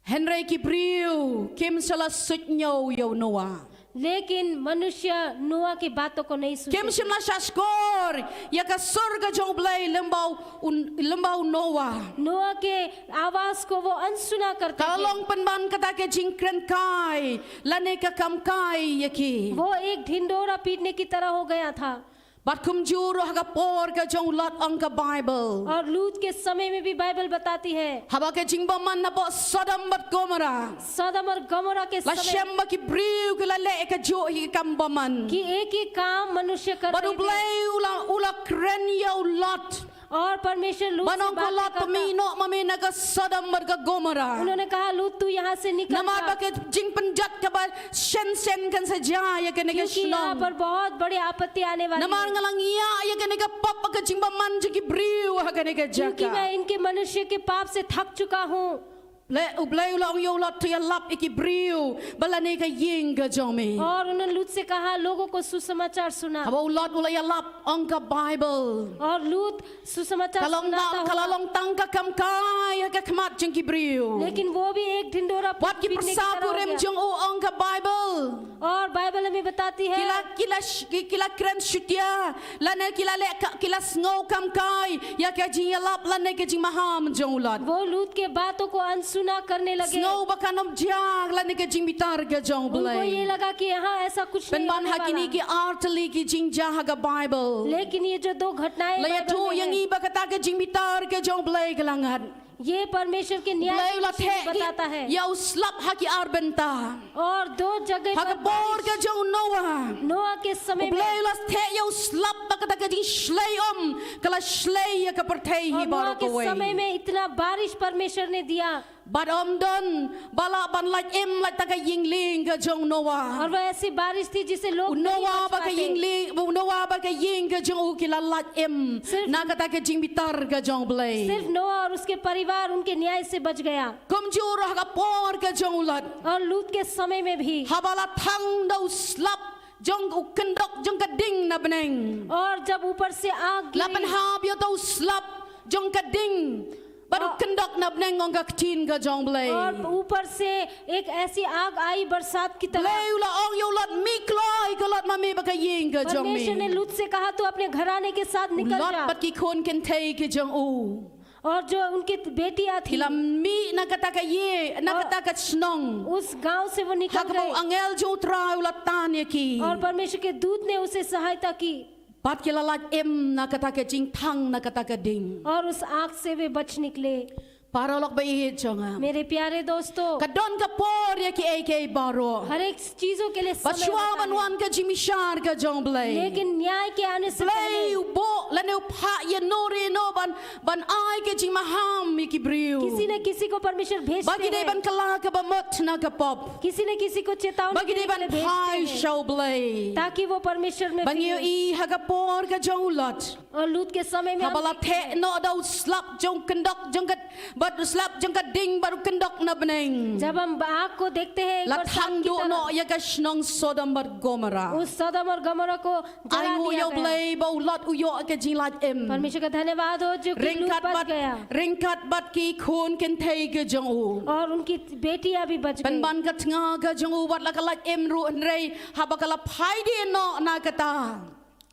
Hynrei ki briew kim shym la suidñiew ïa u Noah. लेकिन मनुष्य नोआ की बातों को नहीं सुनते थे। Kim shym la shahshkor ïa ka sur ka jong u Blei lem bad u, lem bad u Noah. नोआ के आवाज को वो अनसुना करते थे। Ka la long pynban kata ka jingkren kai lane ka kam kai ïa ki. वो एक ढिंढोरा पीटने की तरह हो गया था। Bad kumjuh ruh ha ka por ka jong u Lot, ong ka Baibl. और लूत के समय में भी बाइबल बताती है। Haba ka jingbymman napoh Sodom bad Gomorrah, सदोम और गमोरा के समय, la shem ba ki briew ki la leh ïa kajuh hi ka kam bymman, कि एक ही काम मनुष्य कर रहे थे। Bad u Blei u la, u la kren ïa u Lot. और परमेश्वर लूत से बातें करता। Ban ong ko Lot, pynmih noh ma me na ka Sodom bad ka Gomorrah. उन्होंने कहा, लूत, तू यहाँ से निकल जा। Namar ba ka jingpynjot kaba shen shen kan sa jia ïa kane ka shnong. क्योंकि यहाँ पर बहुत बड़ी आपत्ति आने वाली है। Namar nga la ngiah ïa kane ka pop bad ka jingbymman jong ki briew ha kane ka jaka. क्योंकि मैं इनके मनुष्य के पाप से थक चुका हूँ। Le, u Blei u la ong ïa u Lot, to ïalap ïa ki briew bad lane ka ïing ka jong me. और उन्होंने लूत से कहा, लोगों को सुसमाचार सुना। Haba u Lot u la ïalap, ong ka Baibl, और लूत सुसमाचार सुनाता हुआ, ka la long tang ka kam kai ha ka khmat jong ki briew. लेकिन वो भी एक ढिंढोरा पीटने की तरह हो गया। Wat ki pyrsa kurim jong u, ong ka Baibl, और बाइबल हमें बताती है, ki la, ki la sh-, ki, ki la kren shutia, lane ki la leh ka, ki la sngew kam kai ïa ka jingïalap lane ka jingmaham jong u Lot. वो लूत के बातों को अनसुना करने लगे। Sngew ba kan ym jia lane ka jingbitar ka jong u Blei. उनको ये लगा कि यहाँ ऐसा कुछ नहीं होने वाला। Pynban ha kine ki artylli ki jingjia ha ka Baibl, लेकिन ये जो दो घटनाएं बाइबल में हैं, la ïathuh ïa ngi ba kata ka jingbitar ka jong u Blei ka la ngat. ये परमेश्वर के न्याय Blei u la theh ïa u slap ha ki ar bynta. और दो जगह पर बारिश। Ha ka por ka jong u Noah. नोआ के समय में। Blei u la theh ïa u slap ba kata ka jingshlei um ka la shlei ïa ka pyrthei hi baroh kawei. और नोआ के समय में इतना बारिश परमेश्वर ने दिया। Bad ym don ba lah ban lait im lait ta ka ïing lieng ka jong u Noah. और वह ऐसी बारिश थी जिसे लोग नहीं बच पाते। U Noah bad ka ïing lieng, u Noah bad ka ïing ka jong u ki la lait im na kata ka jingbitar ka jong u Blei. सिर्फ नोआ और उसके परिवार उनके न्याय से बच गया। Kumjuh ruh ha ka por ka jong u Lot. और लूत के समय में भी। Haba la thang da u slap jong u kyndok jong ka ding na bneng. और जब ऊपर से आग गिरी। La pynhap ïa uta u slap jong ka ding bad u kyndok na bneng ong ka ktien ka jong u Blei. और ऊपर से एक ऐसी आग आई बरसात की तरह। Blei u la ong ïa u Lot, mih kloi ko Lot, ma me bad ka ïing ka jong me. परमेश्वर ने लूत से कहा, "तू अपने घराने के साथ निकल जा।" U Lot bad ki khun kynthei ki jong u. और जो उनकी बेटियां थी, ki la mih na kata ka ïing, na kata ka shnong. उस गांव से वो निकल गए। Ha kaba u angel jong u Trai u la tan ïa ki. और परमेश्वर के दूत ने उसे सहायता की। Bad ki la lait im na kata ka jingthang na kata ka ding. और उस आग से वे बच निकले। Paralok ba ïeit jong nga. मेरे प्यारे दोस्तों, ka don ka por ïa kiei kiei baroh. हर एक चीजों के लिए समय होता है। Bad shuwa ban wan ka jingbishar ka jong u Blei, लेकिन न्याय के आने से पहले, Blei u buh lane u phah ïa no re no ban, ban ai ka jingmaham ïa ki briew. किसी न किसी को परमेश्वर भेजते हैं। Ba ki dei ban kylla kaba mut na ka pop. किसी न किसी को चेतावनी देने के लिए भेजते हैं। Ba ki dei ban phai sha u Blei, ताकि वो परमेश्वर में फिरें। Ba ngi ïohi ha ka por ka jong u Lot. और लूत के समय में हम देखते हैं, haba la theh noh da u slap jong u kyndok jong ka, bad u slap jong ka ding bad u kyndok na bneng, जब हम आग को देखते हैं, एक बरसात की तरह, la thang duh noh ïa ka shnong Sodom bad Gomorrah. उस सदोम और गमोरा को जला दिया गया। Ai nguh ïa u Blei ba u Lot u ïoh ka jinglait im. परमेश्वर का धन्यवाद हो जो कि लूत बच गया। Ryngkat bad, ryngkat bad ki khun kynthei ki jong u. और उनकी बेटियां भी बच गई। Pynban ka tnga ka jong u wat la ka lait im ruh, hynrei haba ka la phai dien noh na kata,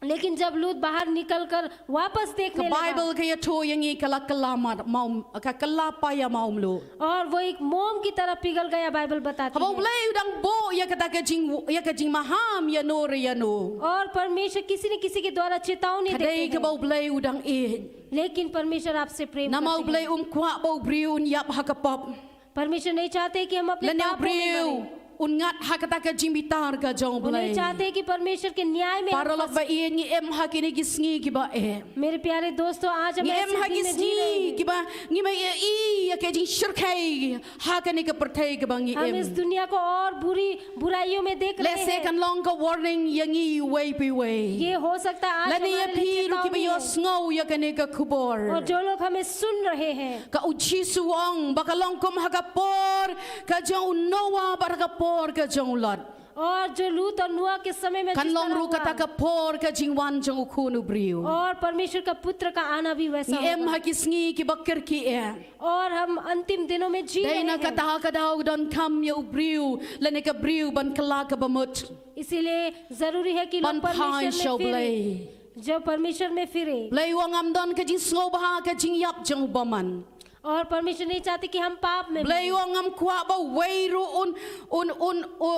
लेकिन जब लूत बाहर निकलकर वापस देखने लगा, ka Baibl ka ïathuh ïa ngi ka la kylla ma-, maum, ka kylla paia maumluh. और वो एक मोम की तरह पिघल गया, बाइबल बताती है। Haba u Blei u dang buh ïa kata ka jing, ïa ka jingmaham ïa no re ïa no, और परमेश्वर किसी न किसी के द्वारा चेतावनी देते हैं, ka dei kaba u Blei u dang ïeit. लेकिन परमेश्वर आपसे प्रेम करते हैं। Namar u Blei um kwah ba u briew un ïap ha ka pop. परमेश्वर नहीं चाहते कि हम अपने पापों में मरें। Lane u briew un ngat ha kata ka jingbitar ka jong u Blei. वो नहीं चाहते कि परमेश्वर के न्याय में हम फंसें। Paralok ba ïeit, ngi im ha kine ki sngi kiba eh. मेरे प्यारे दोस्तों, आज हम ऐसे दिन में जी रहे हैं। Ngi im ha ki sngi kiba ngi mih ïa ka jingshyrkhei ha kane ka pyrthei kaba ngi im. हम इस दुनिया को और बुरी बुराइयों में देख रहे हैं। Lehse kan long ka warning ïa ngi iwei pa iwei. ये हो सकता है आज हमारे लिए चेतावनी है। Lane ïa phi ruh kiba ïohsngew ïa kane ka khubor, और जो लोग हमें सुन रहे हैं। Ka, u Jisu u ong ba ka long kum ha ka por ka jong u Noah bad ha ka por ka jong u Lot. और जो लूत और नोआ के समय में जिस तरह हुआ, kan long ruh kata ka por ka jingwan jong u Khun u briew. और परमेश्वर का पुत्र का आना भी वैसा होगा। Ngi im ha ki sngi kiba kyrkieh. और हम अंतिम दिनों में जी रहे हैं। Dei na kata ka daw donkam ïa u briew lane ka briew ban kylla kaba mut, इसीलिए जरूरी है कि लोग परमेश्वर में फिरें। Ban phai sha u Blei. जो परमेश्वर में फिरें। Blei u ong, ngam don ka jingsngewbha ka jingïap jong u bymman. और परमेश्वर नहीं चाहते कि हम पाप में मरें। Blei u ong, ngam kwah ba uwei ruh un, un, un, u,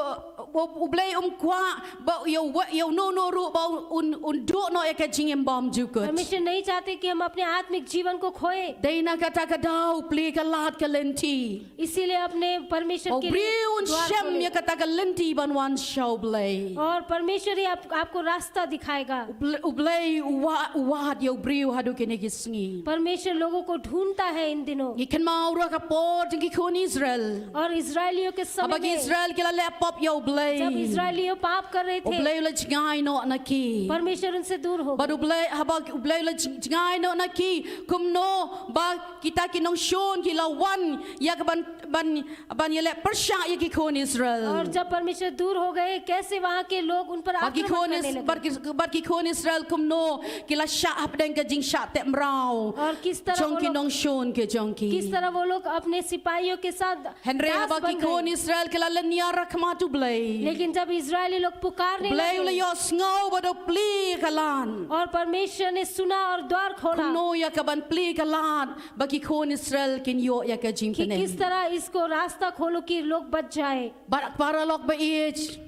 u, u Blei um kwah ba ïa u, ïa uno uno ruh ba un, un duh noh ïa ka jingim bymjukut. परमेश्वर नहीं चाहते कि हम अपने आत्मिक जीवन को खोएं। Dei na kata ka daw plie ka lad ka lynti, इसीलिए अपने परमेश्वर के लिए द्वार खोलें। Ba u briew un shem ïa kata ka lynti ban wan sha u Blei. और परमेश्वर ही आप, आपको रास्ता दिखाएगा। U Blei, u Blei u wa-, u wad ïa u briew haduh kine ki sngi. परमेश्वर लोगों को ढूंढता है इन दिनों। Ngi kynmaw ruh ha ka por jong ki khun Israel. और इस्राएलियों के समय में, haba ki Israel ki la leh pop ïa u Blei, जब इस्राएलियों पाप कर रहे थे, u Blei u la jngai noh na ki। परमेश्वर उनसे दूर हो गए। Bad u Blei, haba u Blei u la jng-, jngai noh na ki, kumno ba kita ki nongshun ki la wan ïa ka ban, ban ban ïaleh pyrshah ïa ki khun Israel। और जब परमेश्वर दूर हो गए, कैसे वहाँ के लोग उन पर आक्रमण करने लगे। Bad ki khun Is-, bad ki, bad ki khun Israel kumno ki la shah hapdeng ka jingshah teh mraw, और किस तरह वो लोग, jong ki nongshun ki jong ki। किस तरह वो लोग अपने सिपाहियों के साथ दास बन गए। Hynrei haba ki khun Israel ki la lynñiar ha khmat u Blei, लेकिन जब इस्राएली लोग पुकारने लगे, u Blei u la ïohsngew bad u plie ka lad। और परमेश्वर ने सुना और द्वार खोला। Kumno ïa kaban plie ka lad ba ki khun Israel kin ïoh ïa ka jingpynim, कि किस तरह इसको रास्ता खोलो कि लोग बच जाए। Bad paralok ba ïeit,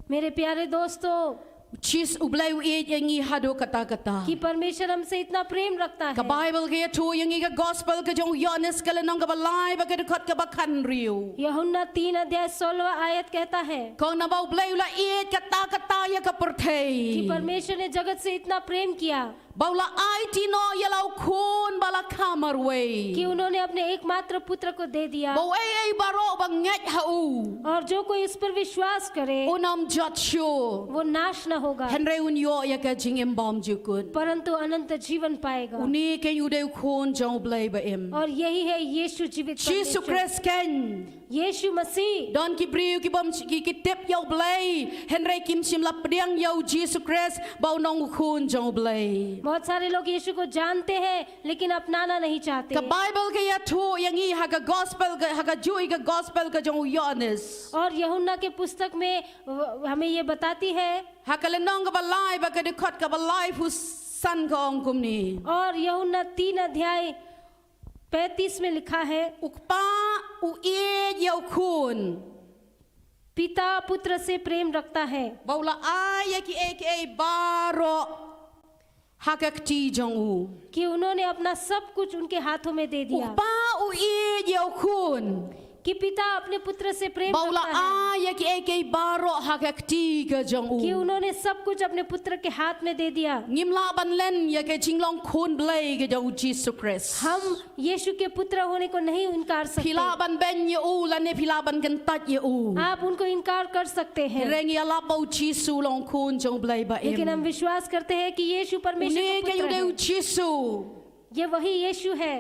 मेरे प्यारे दोस्तों, Jis U Blei u ïeit ïa ngi haduh katta katta. कि परमेश्वर हमसे इतना प्रेम रखता Ka है। Baibl ka ïathuh ïa ngi ka gospel ka jong u Ïoannis ka lynnong kaba lai bad ka dkhot kaba khathynriew. यूहन्ना तीन अध्याय सोलहवाँ आयत कहता है Ka ong naba U Blei u la ïeit katta katta ïa ka कि pyrthei. परमेश्वर ने जगत से इतना प्रेम किया Ba u la aiti noh ïa la u khun ba la kha marwei. कि उन्होंने अपने एकमात्र पुत्र को दे दिया Ba uei uei baroh ba ngeit ha u. और जो कोई उस पर विश्वास करे Un ym jot shuh. वो नाश न होगा Hynrei un ïoh ïa ka jingim bymjukut. परंतु अनंत जीवन पाएगा। Une keiñ u dei u khun jong U Blei ba im. और यही है यीशु जीवित Jisu परमेश्वर। Khrist keiñ. यीशु मसीह। Don ki briew ki bym ki, ki tip ïa U Blei. Hynrei kim shym la pdiang ïa u Jisu Khrist ba u nong u khun jong U Blei. बहुत सारे लोग यीशु को जानते हैं लेकिन अपनाना नहीं चाहते। Ka Baibl ka ïathuh ïa ngi ha ka gospel ka, ha ka juh ïa ka gospel ka jong u Ïoannis. और यूहन्ना के पुस्तक में व- हमें ये बताती है Ha ka lynnong kaba lai bad ka dkhot kaba laiphew san ka ong kumne. और यूहन्ना तीन अध्याय पैंतीस में लिखा है, U kpa u ïeit ïa u khun. पिता पुत्र से प्रेम रखता है Ba u la ai ïa kiei kiei baroh ha ka kti jong u. कि उन्होंने अपना सब कुछ उनके हाथों में दे U दिया, kpa u ïeit ïa u khun. कि पिता अपने पुत्र से प्रेम Ba u la रखता है, ai ïa kiei kiei baroh ha ka kti ka jong कि u. उन्होंने सब कुछ अपने पुत्र के हाथ में दे दिया। Ngim lah ban len ïa ka jinglong khun Blei ka jong u Jisu Khrist. हम यीशु के पुत्र होने को नहीं इनकार Phi lah सकते। ban beiñ ïa u lane phi lah ban kyntait ïa u. आप उनको इनकार कर सकते हैं, Hynrei ngi ïalap ba u Jisu u long khun jong U Blei ba लेकिन हम im. विश्वास करते हैं कि यीशु परमेश्वर Une का keiñ u पुत्र dei u है। Jisu. ये वही यीशु है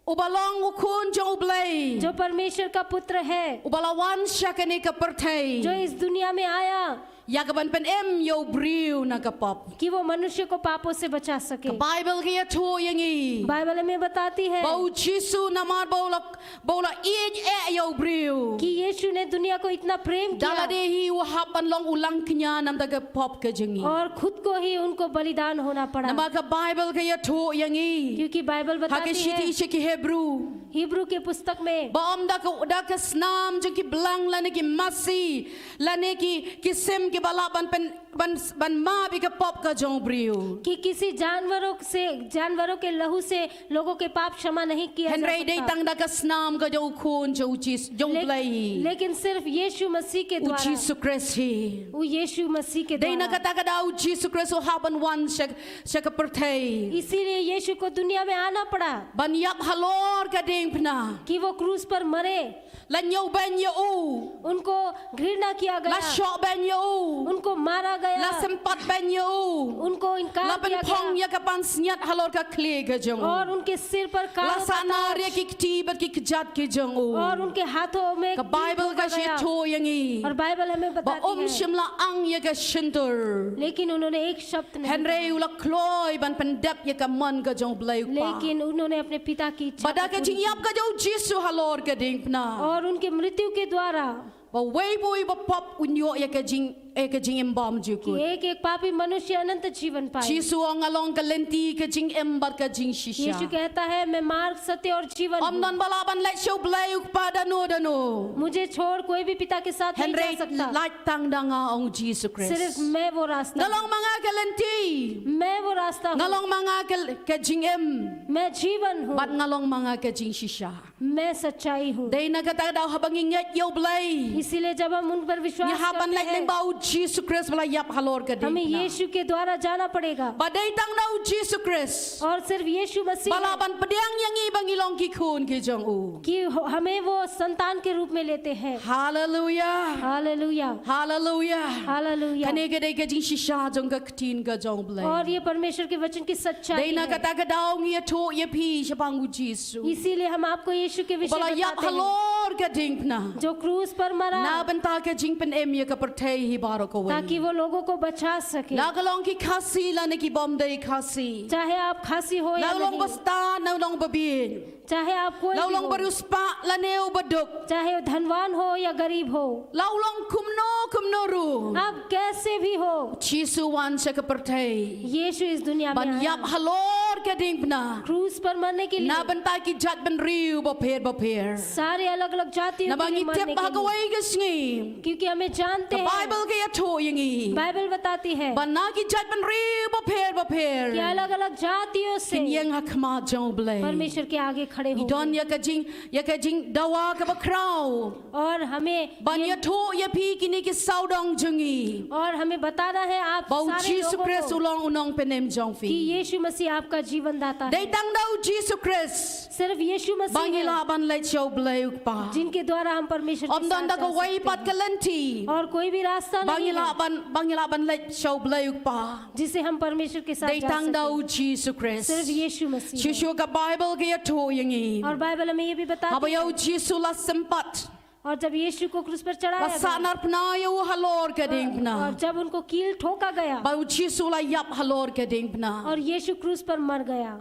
Uba long u khun jong U Blei. जो परमेश्वर का पुत्र है, Uba la wan sha kane ka pyrthei. जो इस दुनिया में आया Ïa ka ban pynim ïa u briew na ka pop. कि वो मनुष्य को पापों से बचा सके। Ka Baibl ka ïathuh ïa ngi. Bible हमें बताती है Ba u Jisu namar ba u la, ba u la ïeit eh ïa u briew. कि यीशु ने दुनिया को इतना प्रेम Da किया lade hi u hap ban long u langkñia namar ka pop ka jong ngi. और खुद को ही उनको बलिदान होना पड़ा। Namar ka Baibl ka ïathuh ïa ngi. क्योंकि बाइबल Ha ka बताती shithi है sha ki Hebru. हिब्रू के पुस्तक में Ba ym da ka, da ka snam jong ki blang lane ki masi lane ki, ki sim kiba lah ban pyn, ban, ban map ïa ka pop ka jong u briew. कि किसी जानवरों से, जानवरों के लहू से लोगों के पाप क्षमा नहीं किया जा Hynrei dei सकता। tang da ka snam ka jong u khun jong u Jis, jong u ले-, Blei. लेकिन सिर्फ यीशु मसीह के U द्वारा, Jisu Khrist hi. वो यीशु मसीह के Dei na द्वारा। kata ka daw u Jisu Khrist u hap ban wan sha, sha ka pyrthei. इसीलिए यीशु को दुनिया में आना पड़ा Ban ïap halor ka diengphna. कि वो क्रूस पर मरे। La ñiewbeiñ ïa u. उनको घृणा किया La गया, shohbeiñ ïa u. उनको मारा La गया, sympatbeiñ ïa u. उनको La इनकार किया pynphong गया ïa ka pansngiat halor ka khlieh ka jong u. और उनके सिर पर La कानों का sahnar ïa ताज ki kti bad ki kjat ki jong u. और उनके हाथों में Ka तीर Baibl फूंका ka गया। ïathuh ïa ngi. और बाइबल हमें Ba बताती um है, shym la ang ïa ka shyntur. लेकिन उन्होंने एक शब्द नहीं Hynrei u la kloi ban pyndep ïa ka mon ka jong u Blei u Kpa. लेकिन उन्होंने अपने पिता की इच्छा Ba da को ka पूर्ण jingïap ka jong u Jisu halor ka diengphna. किया। और उनके मृत्यु के द्वारा Ba uwei pa uwei ba pop un ïoh ïa ka jing, ïa ka jingim कि bymjukut. एक एक पापी मनुष्य अनंत जीवन पाए। Jisu u ong nga long ka lynti, ka jingim bad ka jingshisha. यीशु कहता है, मैं मार्ग, सत्य और जीवन Ym हूँ। don ba lah ban leit sha u Blei u Kpa da no da no. मुझे छोड़ कोई भी पिता के साथ नहीं जा Hynrei सकता। lait tang da nga, ong u Jisu Khrist. सिर्फ मैं वो रास्ता Nga हूँ। long ma nga ka lynti. मैं वो रास्ता Nga हूँ। long ma nga ka, ka jingim. मैं जीवन हूँ। Bad nga long ma nga ka jingshisha. मैं सच्चाई हूँ। Dei na kata ka daw haba ngi ngeit ïa u Blei, इसीलिए जब हम उन पर ngi विश्वास hap ban करते leit lyngba हैं, u Jisu Khrist ba la ïap halor ka हमें diengphna. यीशु के द्वारा जाना पड़ेगा। Ba dei tang da u Jisu Khrist और सिर्फ यीशु मसीह ba lah ban pdiang ïa ngi ba ngi long ki khun ki jong u. कि हो- हमें वो संतान के रूप में लेते हैं। Haleluia. Hallelujah, Haleluia. Hallelujah. Kane ka dei ka jingshisha jong ka ktien ka jong u Blei. और ये परमेश्वर के वचन की सच्चाई Dei na है। kata ka daw ngi ïathuh ïa phi shaphang u Jisu, इसीलिए हम आपको यीशु के विषय ba la में ïap बताते हैं, halor ka diengphna. जो क्रूस पर मरा, Na bynta ka jingpynim ïa ka pyrthei hi baroh kawei. ताकि वो लोगों को बचा सके। La ka long ki Khasi lane ki bym dei Khasi. चाहे आप खासी हो या La u long ba नहीं, stad, la u long ba bieit. चाहे आप कोई la u भी long हो, ba riewspah lane u ba duk, चाहे धनवान हो या गरीब हो, la u long kumno kumno ruh, आप कैसे भी हो, Jisu u wan sha ka pyrthei, यीशु इस दुनिया में ban ïap halor ka diengphna. क्रूस पर मरने के लिए। Na bynta ki jaitbynriew bapher bapher. सारे अलग-अलग जातियों के लिए मरने के लिए। Naba ngi tip ba ha kawei ka sngi. क्योंकि हमें जानते हैं। Ka Baibl ka ïathuh ïa ngi. Bible बताती है। Ba na ki jaitbynriew bapher bapher. कि अलग-अलग जातियों से। Kin ïeng ha khmat jong U Blei. परमेश्वर के आगे खड़े होंगे। Ngi don ïa ka jing, ïa ka jingdawa kaba khraw. और हमें ban ïathuh ïa phi kine ki sawdong jong ngi. और हमें बताना है आप सारे लोगों को। Ba U Jisu Khrist u long u nongpynim jong phi. कि यीशु मसीह आपका जीवन दाता है। Dei tang da U Jisu Khrist. सिर्फ यीशु मसीह है। Ba ngi lah ban leit sha U Blei U Kpa. जिनके द्वारा हम परमेश्वर के साथ जा सकते हैं। Ym don da kawei pat ka lynti. और कोई भी रास्ता नहीं है। Ba ngi lah ban, ba ngi lah ban leit sha U Blei U Kpa. जिसे हम परमेश्वर के साथ जा सकते हैं। Dei tang da U Jisu Khrist. सिर्फ यीशु मसीह है। Shuh shuh ka Baibl ka ïathuh ïa ngi. और बाइबल हमें ये भी बताती है। Haba ïa U Jisu la sympat. और जब यीशु को क्रूस पर चढ़ाया गया। La sahnarphna ïa u halor ka diengphna. और जब उनको कील ठोका गया। Ba U Jisu la ïap halor ka diengphna. और यीशु क्रूस पर मर गया।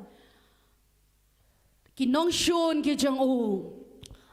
Ki nongshun ki jong u.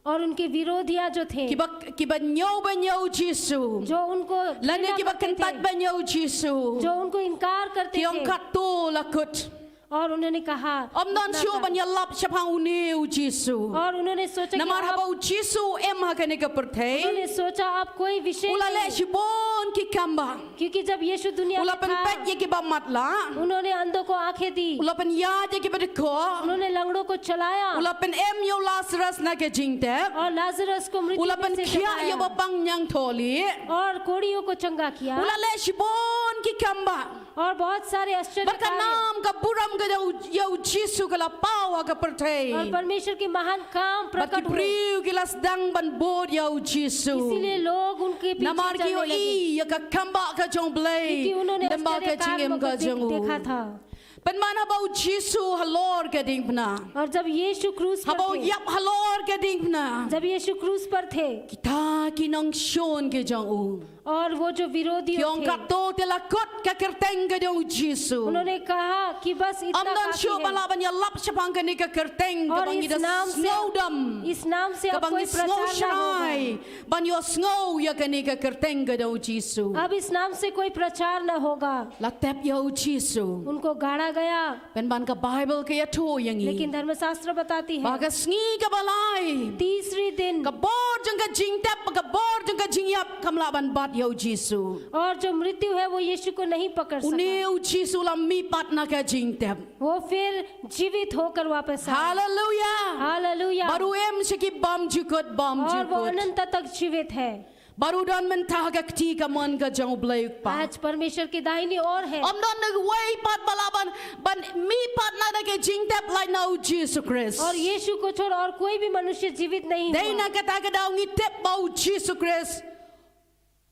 और उनके विरोधियां जो थे। Kiba, kiba ñiew beiñ ïa U Jisu. जो उनको घृणा करते थे। Lane kiba kyntait beiñ ïa U Jisu. जो उनको इनकार करते थे। Ki ong katto la kut. और उन्होंने कहा, ym don shuh ban ïalap shaphang une U Jisu. और उन्होंने सोचा कि namar haba U Jisu u im ha kane ka pyrthei. उन्होंने सोचा, अब कोई विषय नहीं। U la leh shibun ki kam ba. क्योंकि जब यीशु दुनिया में था, u la pynpeit ïa kiba matlah. उन्होंने अंधों को आंखें दी। U la pynïaid ïa kiba dkhot. उन्होंने लंगड़ों को चलाया। U la pynim ïa u Lasarus na ka jingtep. और लाजरस को मृत्यु में से जगाया। U la pynkhiah ïa u bapang ñiangthohlieh. और कोढ़ियों को चंगा किया। U la leh shibun ki kam ba. और बहुत सारे आश्चर्य कार्य। Bad ka nam ka burom ka jong u, ïa U Jisu ka la paw ha ka pyrthei. और परमेश्वर के महान काम प्रकट हुए। Bad ki briew ki la sdang ban bud ïa U Jisu. इसीलिए लोग उनके पीछे चलने लगे। Namar ki ïohi ïa ka kam ba ka jong U Blei. क्योंकि उन्होंने आश्चर्य कार्यों को देख-, देखा था। Lem bad ka jingim ka jong u. Pynban haba U Jisu halor ka diengphna. और जब यीशु क्रूस पर थे, haba u ïap halor ka diengphna. जब यीशु क्रूस पर थे, kita ki nongshun ki jong u. और वो जो विरोधी थे, ki ong katto te la kut ka kyrteng ka jong U Jisu. उन्होंने कहा कि बस इतना काफी है। Ym don shuh ba lah ban ïalap shaphang kane ka kyrteng kaba ngi da sngewdom, इस नाम से अब कोई प्रचार ना होगा। Kaba ngi sngewshrai ban ïohsngew ïa kane ka kyrteng ka jong U Jisu. अब इस नाम से कोई प्रचार ना होगा। La tep ïa U Jisu. उनको गाड़ा गया। Pynban ka Baibl ka ïathuh ïa ngi. लेकिन धर्मशास्त्र बताती है, ba ka sngi kaba lai, तीसरे दिन, ka bor jong ka jingtep, ka bor jong ka jingïap kam lah ban bat ïa U Jisu. और जो मृत्यु है, वो यीशु को नहीं पकड़ सका। Une U Jisu u la mihpat na ka jingtep. वो फिर जीवित होकर वापस आया। Haleluya. Hallelujah. Bad u im sha ki bymjukut bymjukut. और वो अनंत तक जीवित है। Bad u don mynta ha ka kti kamon ka jong U Blei U Kpa. आज परमेश्वर की दाहिनी ओर है। Ym don uwei pat ba lah ban, ban mihpat na ka jingtep lait na U Jisu Khrist. और यीशु को छोड़ और कोई भी मनुष्य जीवित नहीं हुआ। Dei na kata ka daw ngi tip ba U Jisu Khrist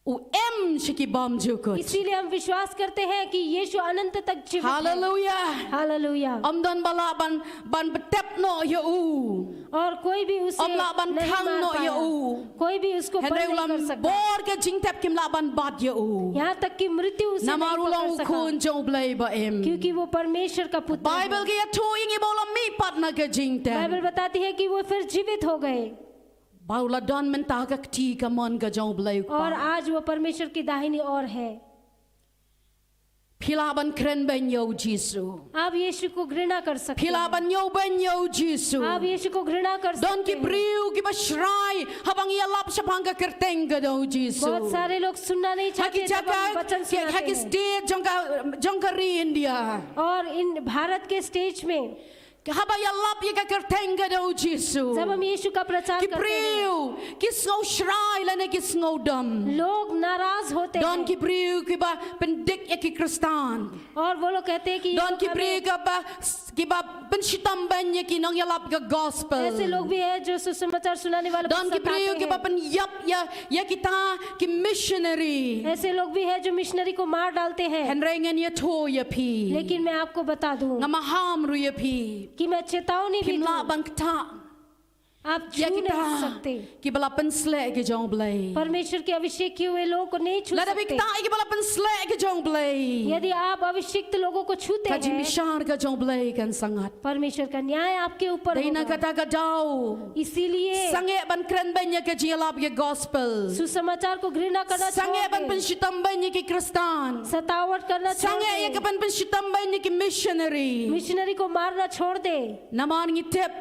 u im sha ki bymjukut. इसीलिए हम विश्वास करते हैं कि यीशु अनंत तक जीवित है। Haleluya. Hallelujah. Ym don ba lah ban, ban btep noh ïa u. और कोई भी उसे नहीं मार पाया। Ym lah ban khang noh ïa u. कोई भी उसको बंद नहीं कर सकता। Hynrei u la bor ka jingtep kim lah ban bat ïa u. यहाँ तक कि मृत्यु उसे नहीं पकड़ सका। Namar u long u khun jong U Blei ba im. क्योंकि वो परमेश्वर का पुत्र है। Baibl ka ïathuh ïa ngi ba u la mihpat na ka jingtep. Bible बताती है कि वो फिर जीवित हो गए। Bad u la don mynta ha ka kti kamon ka jong U Blei U Kpa. और आज वो परमेश्वर की दाहिनी ओर है। Phi lah ban kren beiñ ïa U Jisu. आप यीशु को घृणा कर सकते हैं। Phi lah ban ñiew beiñ ïa U Jisu. आप यीशु को घृणा कर सकते हैं। Don ki briew kiba shrai haba ngi ïalap shaphang ka kyrteng ka jong U Jisu. बहुत सारे लोग सुनना नहीं चाहते जब हम वचन सुनाते हैं। Ha ki jaka, ha ki state jong ka, jong ka ri India. और इन भारत के स्टेट में Haba ïalap ïa ka kyrteng ka jong U Jisu, जब हम यीशु का प्रचार करते हैं, ki briew ki sngew shrai lane ki sngew dom. लोग नाराज होते हैं। Don ki briew kiba pyndik ïa ki Khristan. और वो लोग कहते हैं कि ये लोग हमें, don ki briew kiba, kiba pynshitom beiñ ïa ki nongïalap ka gospel. ऐसे लोग भी हैं जो सुसमाचार सुनाने वालों को सताते हैं। Don ki briew kiba pynïap ïa, ïa kita ki missionary. ऐसे लोग भी हैं जो मिशनरी को मार डालते हैं। Hynrei ngan ïathuh ïa phi, लेकिन मैं आपको बता दूं, nga maham ruh ïa phi, कि मैं चेतावनी भी दूं, phim lah ban ktah. आप छू नहीं सकते। Ki ba la pynsleh ki jong U Blei. परमेश्वर के अभिषेक किए हुए लोगों को नहीं छू सकते। Lada phi ktah ïa ki ba la pynsleh ki jong U Blei, यदि आप अभिषिक्त लोगों को छूते हैं, ka jingbishar ka jong U Blei kan sangat. परमेश्वर का न्याय आपके ऊपर होगा। Dei na kata ka daw, इसीलिए sangeh ban kren beiñ ïa ka jingïalap ïa ka gospel. सुसमाचार को घृणा करना छोड़ दें। Sangeh ban pynshitom beiñ ïa ki Khristan. सतावट करना छोड़ दें। Sangeh ïa ka ban pynshitom beiñ ïa ki missionary. Missionary को मारना छोड़ दें। Namar ngi tip,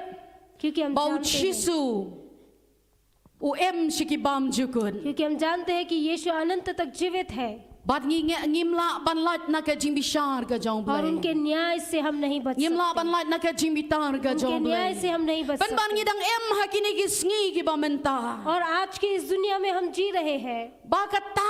क्योंकि हम जानते हैं, Jisu u im sha ki bymjukut. क्योंकि हम जानते हैं कि यीशु अनंत तक जीवित है। Bad ngi, ngi, ngim lah ban lait na ka jingbishar ka jong U Blei. और उनके न्याय से हम नहीं बच सकते। Ngim lah ban lait na ka jingbitar ka jong U Blei. उनके न्याय से हम नहीं बच सकते। Pynban ngi dang im ha kine ki sngi ki ba mynta. और आज की इस दुनिया में हम जी रहे हैं। Ba kata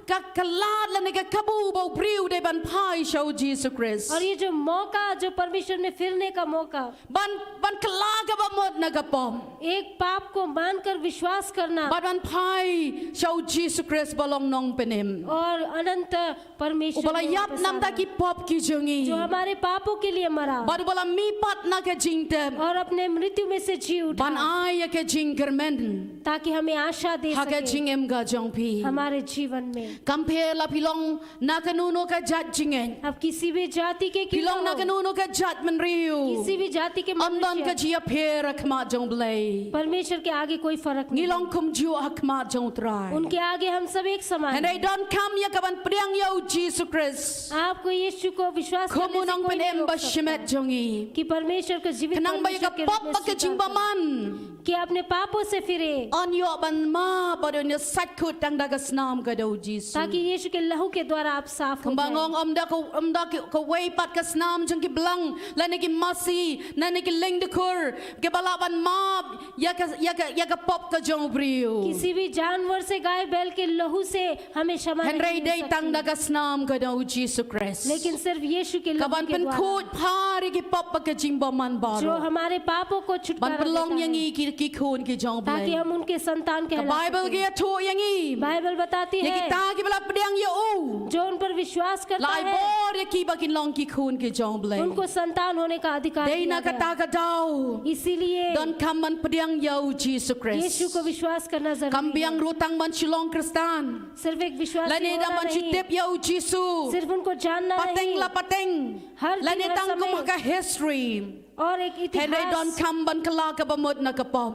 ka, ka lad lane ka kabu ba u briew u dei ban phai sha u Jisu Khrist. और ये जो मौका, जो परमेश्वर में फिरने का मौका, ban, ban kylla ka bamut na ka pop, एक पाप को मानकर विश्वास करना, bad ban phai sha u Jisu Khrist ba long nongpynim, और अनंत परमेश्वर में वापस आना, u ba la ïap na ka bynta ki pop ki jong ngi, जो हमारे पापों के लिए मरा, bad u ba la mihpat na ka jingtep, और अपने मृत्यु में से जी उठा, ban ai ïa ka jingkyrmen, ताकि हमें आशा दे सके, ha ka jingim ka jong phi, हमारे जीवन में। Kam pher la phi long na kano kano ka jait jingngeit, आप किसी भी जाति के क्यों ना हो, phi long na kano kano ka jait bynriew, किसी भी जाति के मनुष्य, ym don ka jingïapher ha khmat jong U Blei. परमेश्वर के आगे कोई फर्क नहीं। Ngi long kumjuh ha khmat jong U Trai. उनके आगे हम सब एक समान हैं। Hynrei donkam ïa ka ban pdiang ïa u Jisu Khrist, आपको यीशु को विश्वास करने से कोई नहीं रोक सकता, kum u nongpynim ba shimet jong ngi, कि परमेश्वर को जीवित परमेश्वर के रूप में स्वीकार करें। Khnang ba ïa ka pop bad ka jingbymman, कि अपने पापों से फिरे, yn ïoh ban map bad yn ïoh sait kut tang da ka snam ka jong u Jisu, ताकि यीशु के लहू के द्वारा आप साफ हो जाएं। Kumba nga ong, ym da ka, ym da ka, kawei pat ka snam jong ki blang lane ki masi lane ki lyngdkhur ki ba lah ban map ïa ka, ïa ka, ïa ka pop ka jong u briew, किसी भी जानवर से, गाय बैल के लहू से हमें क्षमा नहीं मिल सकती। Hynrei dei tang da ka snam ka jong u Jisu Khrist, लेकिन सिर्फ यीशु के लहू के द्वारा, ka ban pynkhuid phar ïa ki pop bad ka jingbymman baroh, जो हमारे पापों को छुटकारा देता है, ban pynlong ïa ngi ki, ki khun ki jong U Blei, ताकि हम उनके संतान कहला सकें। Ka Baibl ka ïathuh ïa ngi, Bible बताती है, ïa kita ki ba la pdiang ïa u, जो उन पर विश्वास करता है, la ai bor ïa ki ba kin long ki khun ki jong U Blei, उनको संतान होने का अधिकार दिया गया। Dei na kata ka daw, इसीलिए donkam ban pdiang ïa u Jisu Khrist, यीशु को विश्वास करना जरूरी है। Kam biang ruh tang ban shu long Khristan, सिर्फ एक विश्वासी होना नहीं, lane dang ban shu tip ïa u Jisu, सिर्फ उनको जानना नहीं, pateng la pateng, हर दिन, हर समय, lane tang kum ha ka history, और एक इतिहास, hynrei donkam ban kylla ka bamut na ka pop,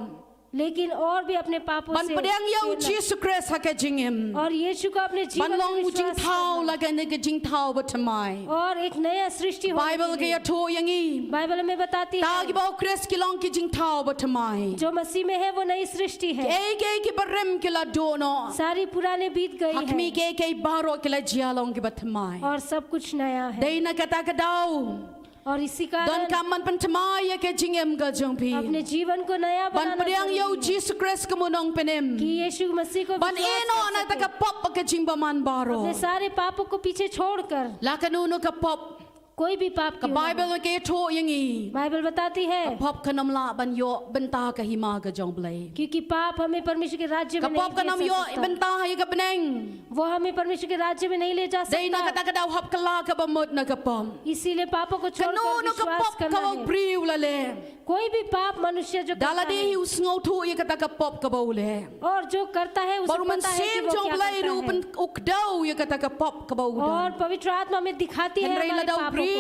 लेकिन और भी अपने पापों से, ban pdiang ïa u Jisu Khrist ha ka jingim, और यीशु को अपने जीवन में विश्वास करना, ban long u jingthaw la ka, ne ka jingthaw bathymmai, और एक नया सृष्टि होने के लिए। Baibl ka ïathuh ïa ngi, Bible हमें बताती है, kita ki ba u Khrist ki long ki jingthaw bathymmai, जो मसीह में है वो नई सृष्टि है। Kiei kiei ki barim ki la duh noh, सारी पुराने बीत गई है, ha khmih, kiei kiei baroh ki la jia long ki bathymmai, और सब कुछ नया है। Dei na kata ka daw, और इसी कारण, donkam ban pynthymmai ïa ka jingim ka jong phi, अपने जीवन को नया बनाना जरूरी है, ban pdiang ïa u Jisu Khrist kum u nongpynim, कि यीशु मसीह को विश्वास कर सके, ban ïehnoh na kata ka pop bad ka jingbymman baroh, अपने सारे पापों को पीछे छोड़कर, la kano kano ka pop, कोई भी पाप क्यों ना हो। Ka Baibl ka ïathuh ïa ngi, Bible बताती है, ka pop kan ym lah ban ïoh bynta ha ka hima ka jong U Blei, क्योंकि पाप हमें परमेश्वर के राज्य में नहीं ले जा सकता। Ka pop kan ym ïoh bynta ha ka bneng, वो हमें परमेश्वर के राज्य में नहीं ले जा सकता। Dei na kata ka daw hap kylla ka bamut na ka pop, इसीलिए पापों को छोड़कर विश्वास करना है। Kano kano ka pop kaba u briew u la leh, कोई भी पाप मनुष्य जो करता है, da lade hi u sngewthuh ïa kata ka pop kaba u leh, और जो करता है उसे पता है कि वो क्या करता है। Bad u Mynsiem jong U Blei ruh u pynkdew ïa kata ka pop kaba u don, और पवित्र आत्मा हमें दिखाती है हमारे पापों को। Hynrei lada u briew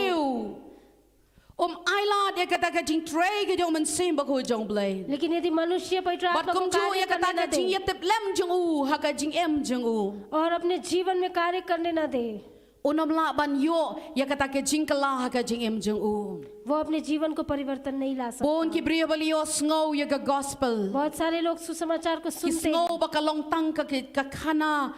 um ailad ïa kata ka jingtrei ka jong u Mynsiem Bakhuid jong U Blei, लेकिन यदि मनुष्य पवित्र आत्मा को कार्य करने ना दे, bad kumjuh ïa kata ka jingïatiplem jong u ha ka jingim jong u, और अपने जीवन में कार्य करने ना दे, un ym lah ban ïoh ïa kata ka jingkylla ha ka jingim jong u. वो अपने जीवन को परिवर्तन नहीं ला सकता। Bun ki briew ba la ïohsngew ïa ka gospel, बहुत सारे लोग सुसमाचार को सुनते हैं, ki sngew ba ka long tang ka, ka khana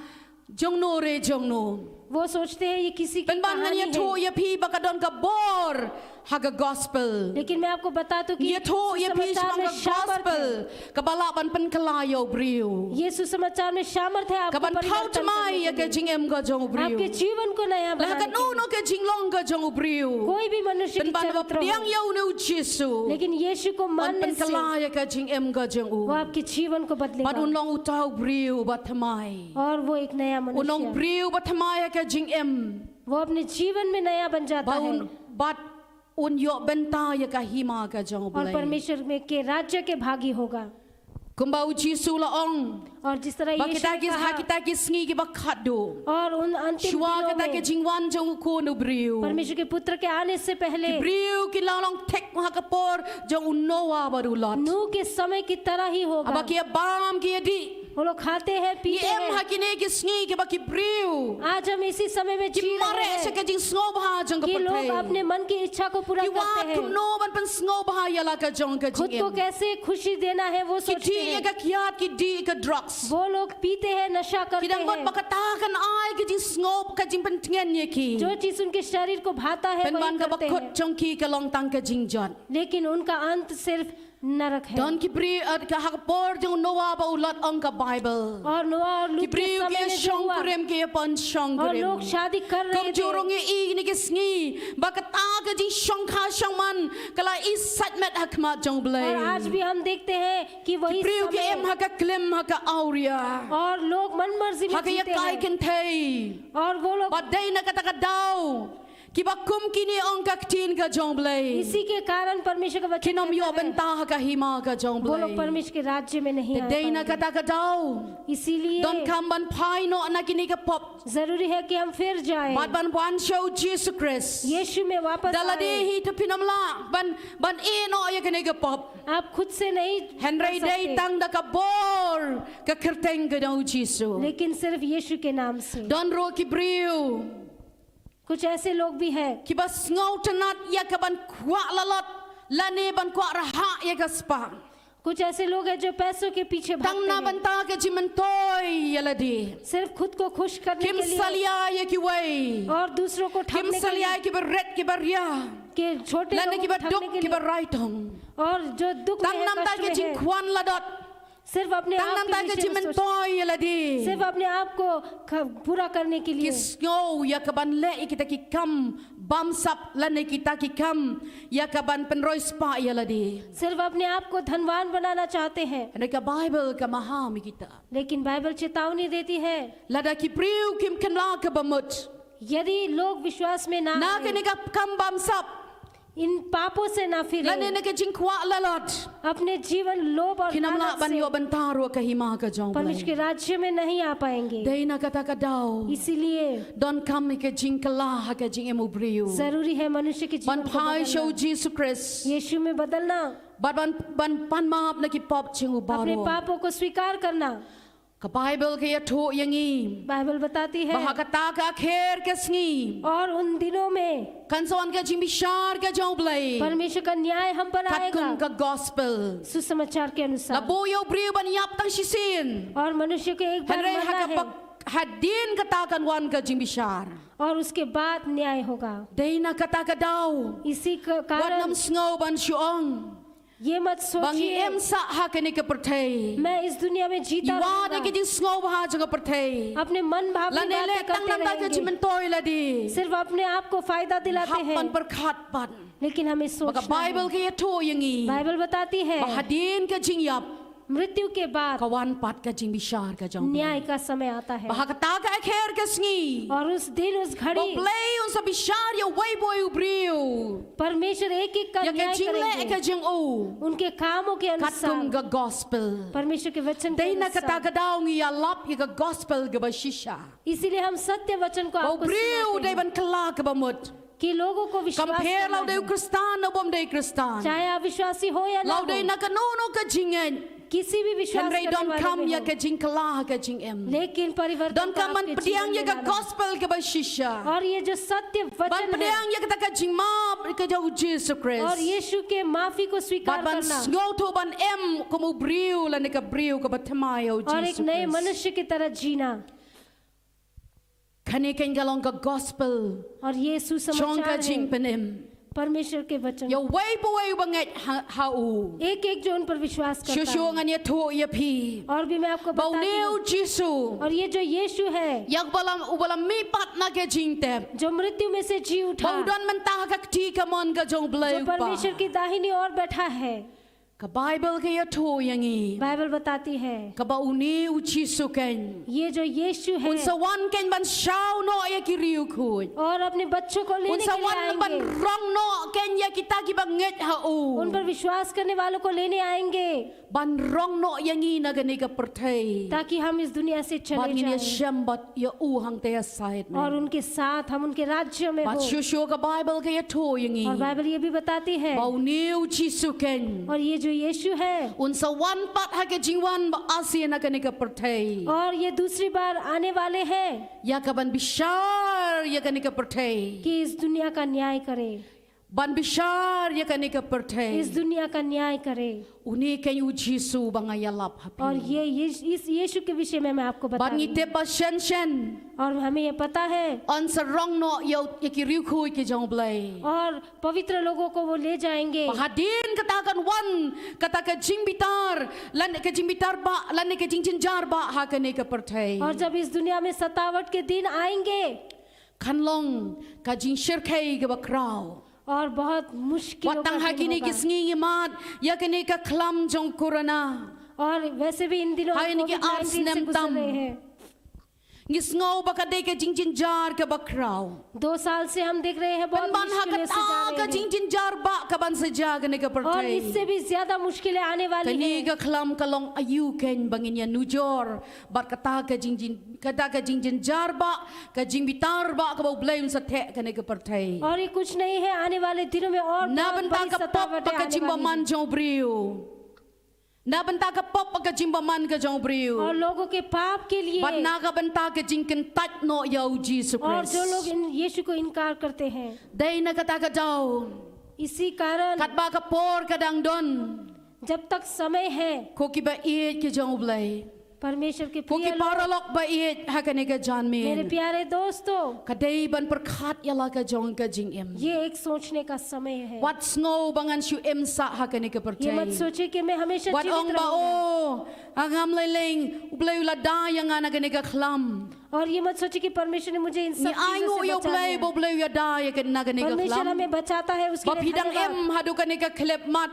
jongno re jongno, वो सोचते हैं ये किसी की कहानी है। Pynban ngan ïathuh ïa phi ba ka don ka bor ha ka gospel, लेकिन मैं आपको बता दूं कि ïathuh ïa phi, सुसमाचार में सामर्थ है। Ka gospel kaba lah ban pynkylla ïa u briew, ये सुसमाचार में सामर्थ है आपको परिवर्तन करने के लिए, ka ban thaw thymmai ïa ka jingim ka jong u briew, आपके जीवन को नया बनाने के लिए। Lane kano kano ka jinglong ka jong u briew, कोई भी मनुष्य के चरित्र हो, pynban ba pdiang ïa une u Jisu, लेकिन यीशु को मानने से, un pynkylla ïa ka jingim ka jong u, वो आपके जीवन को बदलेगा, bad un long uta u briew uba thymmai, और वो एक नया मनुष्य, un long briew ba thymmai ha ka jingim, वो अपने जीवन में नया बन जाता है, bad un, bad Un ïoh bynta ïa ka hima ka jong U Blei. और परमेश्वर में के राज्य के भागी होगा। Kumba U Jisu u la ong, और जिस तरह ba यीशु kita ने ki, कहा, ha kita ki sngi kiba khatduh, और उन अंतिम shuwa दिनों kata ka में jingwan jong U Khun u briew, परमेश्वर के पुत्र के आने से पहले ki briew ki la long thik ha ka por jong u Noah bad u Lot. नूह के समय की तरह ही होगा। Haba ki ïa bam ki ïa dih, वो लोग खाते हैं, पीते हैं। Ngi im ha kine ki sngi kiba ki briew आज हम इसी समय में जी रहे हैं कि लोग अपने मन की इच्छा को पूरा करते हैं। Ki mare sha ka jingsngewbha jong ka pyrthei. खुद को कैसे खुशी देना है, वो सोचते हैं। Ki wad kumno ban pynsngewbha ïa la ka jong ka jingim. वो लोग पीते हैं, नशा करते हैं। Ki dang bad ba kata kan ai ka jingsngew, ka jingpyntngen ïa ki. जो चीज़ उनके शरीर को भाता है, वही करते हैं। Pynban kaba kut jong ki ka long tang ka jingjot. लेकिन उनका अंत सिर्फ नरक है। Don ki briew, eh, ka ha ka por jong u Noah bad u Lot, ong ka Baibl, और नोआ और लूत के समय में जो हुआ, ki briew ki ïa shongkurim, ki ïa pynshongkurim. और लोग शादी कर रहे थे। Kumjuh ruh ngi ïohi ha kine ki sngi ba kata ka jingshongkha shongman ka la ïasaid met ha khmat jong U Blei. और आज भी हम देखते हैं कि वही समय, ki briew ki im ha ka klim, ha ka awria, और लोग मनमर्जी में जीते हैं। Ha ka ïakai kynthei. और वो लोग, bad dei na kata ka daw kiba kum kine, ong ka ktien ka jong U Blei, इसी के कारण परमेश्वर का वचन कहता है, kin ym ïoh bynta ha ka hima ka jong U Blei. वो लोग परमेश्वर के राज्य में नहीं आ पाएंगे। Te dei na kata ka daw, इसीलिए donkam ban phai noh na kine ki pop, जरूरी है कि हम फिर जाएं, bad ban wan sha U Jisu Khrist, यीशु में वापस आएं। Da lade hi te phin ym lah ban, ban ïeh noh ïa kine ki pop. आप खुद से नहीं कर सकते। Hynrei dei tang da ka bor ka kyrteng ka jong U Jisu, लेकिन सिर्फ यीशु के नाम से। Don ruh ki briew, कुछ ऐसे लोग भी हैं, kiba sngewtynnad ïa ka ban kwah lalot lane ban kwah rhah ïa ka spah। कुछ ऐसे लोग हैं जो पैसों के पीछे भागते हैं। Tang na bynta ka jingmyntoi ïa lade। सिर्फ खुद को खुश करने के लिए। Kim salia ïa kiwei। और दूसरों को ठाकने के लिए। Kim salia ïa ki barit ki baria। के छोटे लोगों को ठाकने के लिए। Lane kiba duk, kiba raitong। और जो दुख में है, कष्ट में है। Tang namar ka jingkwah ladot। सिर्फ अपने आप के विषय में सोचते हैं। Tang namar ka jingmyntoi ïa lade। सिर्फ अपने आप को ख-, पूरा करने के लिए। Ki sngew ïa ka ban leh ïa kita ki kam bamsap lane kita ki kam ïa ka ban pynroi spah ïa lade। सिर्फ अपने आप को धनवान बनाना चाहते हैं। Hynrei ka Baibl ka maham ïa kita, लेकिन बाइबल चेतावनी देती है। Lada ki briew kim kylla ka bamut, यदि लोग विश्वास में ना आए, na kane ka kam bamsap, इन पापों से ना फिरे, lane na ka jingkwah lalot, अपने जीवन लोभ और लालच से, kin ym lah ban ïoh bynta ruh ha ka hima ka jong U Blei। परमेश्वर के राज्य में नहीं आ पाएंगे। Dei na kata ka daw, इसीलिए donkam ïa ka jingkylla ha ka jingim u briew, जरूरी है मनुष्य के जीवन को बदलना। Ban phai sha U Jisu Khrist, यीशु में बदलना। Bad ban, ban pan map na ki pop jong u baroh, अपने पापों को स्वीकार करना। Ka Baibl ka ïathuh ïa ngi, Bible बताती है, ba ha kata ka kher ka sngi, और उन दिनों में, kan sa wan ka jingbishar ka jong U Blei, परमेश्वर का न्याय हम पर आएगा, katkum ka gospel, सुसमाचार के अनुसार। La buh ïa u briew ban ïap tang shisien, और मनुष्य को एक बार मरना है, hynrei ha ka pak-, hadien kata kan wan ka jingbishar, और उसके बाद न्याय होगा। Dei na kata ka daw, इसी क-, कारण, wat nym sngew ban shu ong, ये मत सोचिए, ba ngi im sah ha kane ka pyrthei, मैं इस दुनिया में जीता रहूंगा। Ïa wad ïa ki jingsngewbha jong ka pyrthei, अपने मन भाव की बातें करते रहेंगे। Lane leh tang namar ka jingmyntoi lade, सिर्फ अपने आप को फायदा दिलाते हैं। Hap ban pyrkhat pat, लेकिन हमें सोचना है। Ba ka Baibl ka ïathuh ïa ngi, Bible बताती है, ba hadien ka jingïap, मृत्यु के बाद, ka wan pat ka jingbishar ka jong U Blei, न्याय का समय आता है। Ba ha kata ka kher ka sngi, और उस दिन, उस घड़ी, ba U Blei un sa bishar ïa uwei pa uwei u briew, परमेश्वर एक एक का न्याय करेंगे, ïa ka jingleh ka jong u, उनके कामों के अनुसार, katkum ka gospel। परमेश्वर के वचन के अनुसार। Dei na kata ka daw ngi ïalap ïa ka gospel kaba shisha, इसीलिए हम सत्य वचन को आपको सुनाते हैं, ba u briew u dei ban kylla ka bamut, कि लोगों को विश्वास करना है। Kam pher la u dei u Khristan, u bym dei Khristan, चाहे आप विश्वासी हो या ना हो, la u dei na kano kano ka jingngeit, किसी भी विश्वास करने वाले में हो, hynrei donkam ïa ka jingkylla ha ka jingim, लेकिन परिवर्तन का आपके जीवन में लाना पड़ेगा। Donkam ban pdiang ïa ka gospel kaba shisha, और ये जो सत्य वचन है, ban pdiang ïa kata ka jingmap ka jong U Jisu Khrist, और यीशु के माफी को स्वीकार करना, bad ban sngewthuh ban im kum u briew lane ka briew kaba thymmai ïa U Jisu Khrist, और एक नए मनुष्य की तरह जीना। Kane keiñ ka long ka gospel, और ये सुसमाचार है, jong ka jingpynim, परमेश्वर के वचन, ïa uwei pa uwei uba ngeit ha, ha u, एक एक जो उन पर विश्वास करता है। Shuh shuh ngan ïathuh ïa phi, और भी मैं आपको बताती हूँ, ba une U Jisu, और ये जो यीशु है, ïa uba la, uba la mihpat na ka jingtep, जो मृत्यु में से जी उठा, ba u don mynta ha ka kti kamon ka jong U Blei U Kpa, जो परमेश्वर की दाहिनी ओर बैठा है। Ka Baibl ka ïathuh ïa ngi. Bible बताती है, Kaba une u Jisu kein. ये जो यीशु है Un sa wan kein ban shaw noh ïa ki riewkhuid. और अपने बच्चों को Un लेने sa के लिए wan ban आएंगे, rong noh kein ïa kita kiba ngeit ha u. उन पर विश्वास करने वालों को लेने आएंगे, Ban rong noh ïa ngi na kane ka pyrthei. ताकि हम इस दुनिया से Bad चले ngin ïa जाएं shem bad ïa u hangta ïa side और me. उनके साथ हम उनके राज्य में Bad हो। shuh shuh ka Baibl ka ïathuh ïa ngi. और बाइबल ये भी बताती है, Ba une u Jisu kein. और ये जो यीशु है, Un sa wan pat ha ka jingwan ba ar sien na kane ka pyrthei. और ये दूसरी बार आने वाले हैं Ïa ka ban bishar ïa kane ka pyrthei. कि इस दुनिया का न्याय करे, Ban bishar ïa kane ka pyrthei. इस दुनिया का न्याय करे। Une kein u Jisu ba nga ïalap ha phi. और ये, ये इस यीशु के विषय में मैं आपको बता Bad रही ngi tip ba shen shen. हूँ। और हमें ये पता है, Un sa rong noh ïa u, ïa ki riewkhuid ki jong u Blei. और पवित्र लोगों को वो ले जाएंगे। Ba hadien kata kan wan kata ka jingbitar, lane ka jingbitar ba, lane ka jingjynjar ba ha kane ka pyrthei. और जब इस दुनिया में सतावट के दिन आएंगे, Kan long ka jingshyrkhei kaba khraw. और बहुत मुश्किलों Wat tang का ha दिन kine ki होगा। Sngi ngi mad ïa kane ka khlam jong corona. और वैसे भी इन दिनों Ha हम kine ki कोविड नाइनटीन से arsnem गुजर tam. रहे हैं। Ngi sngew ba ka dei ka jingjynjar kaba khraw. दो साल से हम देख रहे हैं, बहुत Pynban ha मुश्किलें से जा kata ka रहे हैं। jingjynjar ba ka ban sa jia kane ka और pyrthei. इससे भी ज्यादा मुश्किलें आने वाली Kane हैं। ka khlam ka long aïu kein ba ngin ïa nujor bad kata ka jingjyn, kata ka jingjynjar ba, ka jingbitar ba kaba u Blei un sa theh kane ka pyrthei. और ये कुछ नहीं है, आने वाले दिनों में और Na बहुत bynta बड़ी ka pop सतावटें bad ka आने वाली jingbymman हैं। jong u briew. Na bynta ka pop bad ka jingbymman ka jong u briew. और लोगों के पाप के लिए, Bad na ka bynta ka jingkyntait noh ïa u Jisu और जो लोग Khrist. इन यीशु को इनकार करते हैं, Dei na kata ka daw. इसी कारण Katba ka por ka dang don. जब तक समय है, Ko kiba ïeit ki jong u Blei. परमेश्वर के Ko प्रिय ki लोग, paralok ba ïeit ha kane ka janmiet. मेरे प्यारे दोस्तों, Ka dei ban pyrkhat ïa la ka jong ka jingim. ये एक सोचने का समय है। Wat sngew ba ngan shu im sah ha kane ka ये मत pyrthei. सोचिए कि मैं हमेशा Wat जीवित ong ba रहूंगा। O, ha ngam lei leng, u Blei u la da ïa nga na kane ka khlam. और ये मत सोचिए कि परमेश्वर ने मुझे इन सब Ngi ai चीजों nguh से ïa u बचा Blei लिया। ba u Blei u ïada ïa ka na kane ka परमेश्वर khlam. हमें बचाता है, उसके Ba phi लिए dang धन्यवाद im haduh kane ka khyllipmat.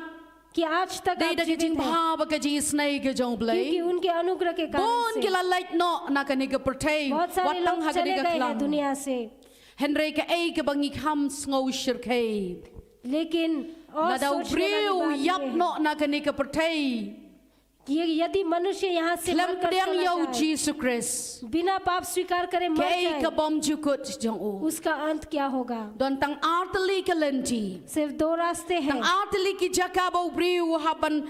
कि आज तक Dei आप da ka जीवित हैं, jingbha bad ka jingisynei ka jong u Blei. क्योंकि उनके अनुग्रह के कारण Bun ki से। la leit noh na kane ka pyrthei. बहुत सारे Wat tang लोग ha kane चले ka गए हैं khlam. दुनिया से, Hynrei kaei kaba ngi kham sngew shyrkhei. लेकिन और Lada u सोचने वाली briew u बात ïap ये है noh na kane ka pyrthei. कि यदि मनुष्य यहाँ से Khlem मरकर pdiang चला ïa u जाए, Jisu Khrist. बिना पाप स्वीकार करे मर Kaei ka जाए, bymjukut jong u. उसका अंत क्या होगा? Don tang artylli ki lynti. सिर्फ दो रास्ते Tang हैं। artylli ki jaka ba u briew u hap ban,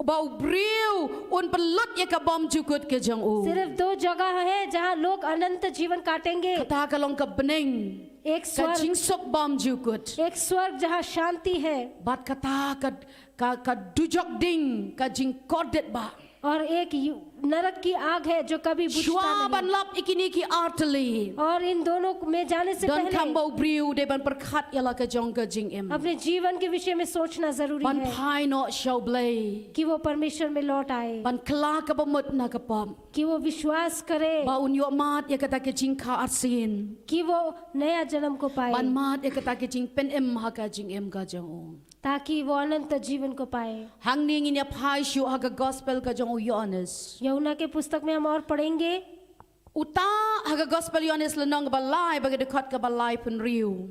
ba u briew un pynlut ïa ka bymjukut ka jong u. सिर्फ दो जगह है जहाँ लोग अनंत जीवन काटेंगे। Kata ka long ka bneng. एक Ka स्वर्ग, jingsuk bymjukut. एक स्वर्ग जहाँ शांति है, Bad kata ka, ka, ka dujok ding, ka jingkordit ba. और एक यु-, नरक की आग है जो कभी बुझता Shuwa ban नहीं। lap ïa kine ki artylli. और इन दोनों में जाने से Donkam पहले ba u briew u dei ban pyrkhat ïa la ka jong ka jingim. अपने जीवन के विषय में सोचना जरूरी Ban है, phai noh sha u Blei. कि वो परमेश्वर में लौट आए, Ban kylla kaba mut na ka pop. कि वो विश्वास करे, Ba un ïoh mad ïa kata ka jingkha arsien. कि वो नया जन्म को Ban पाए, mad ïa kata ka jingpynim ha ka jingim ka jong u. ताकि वो अनंत जीवन को पाए। Hangne ngin ïa phai shuh ha ka gospel ka jong u Ïoannis. यूहन्ना के पुस्तक में हम और पढ़ेंगे, Uta ha ka gospel Ïoannis lynnong kaba lai bad ka dkhot kaba laiphew hynriew.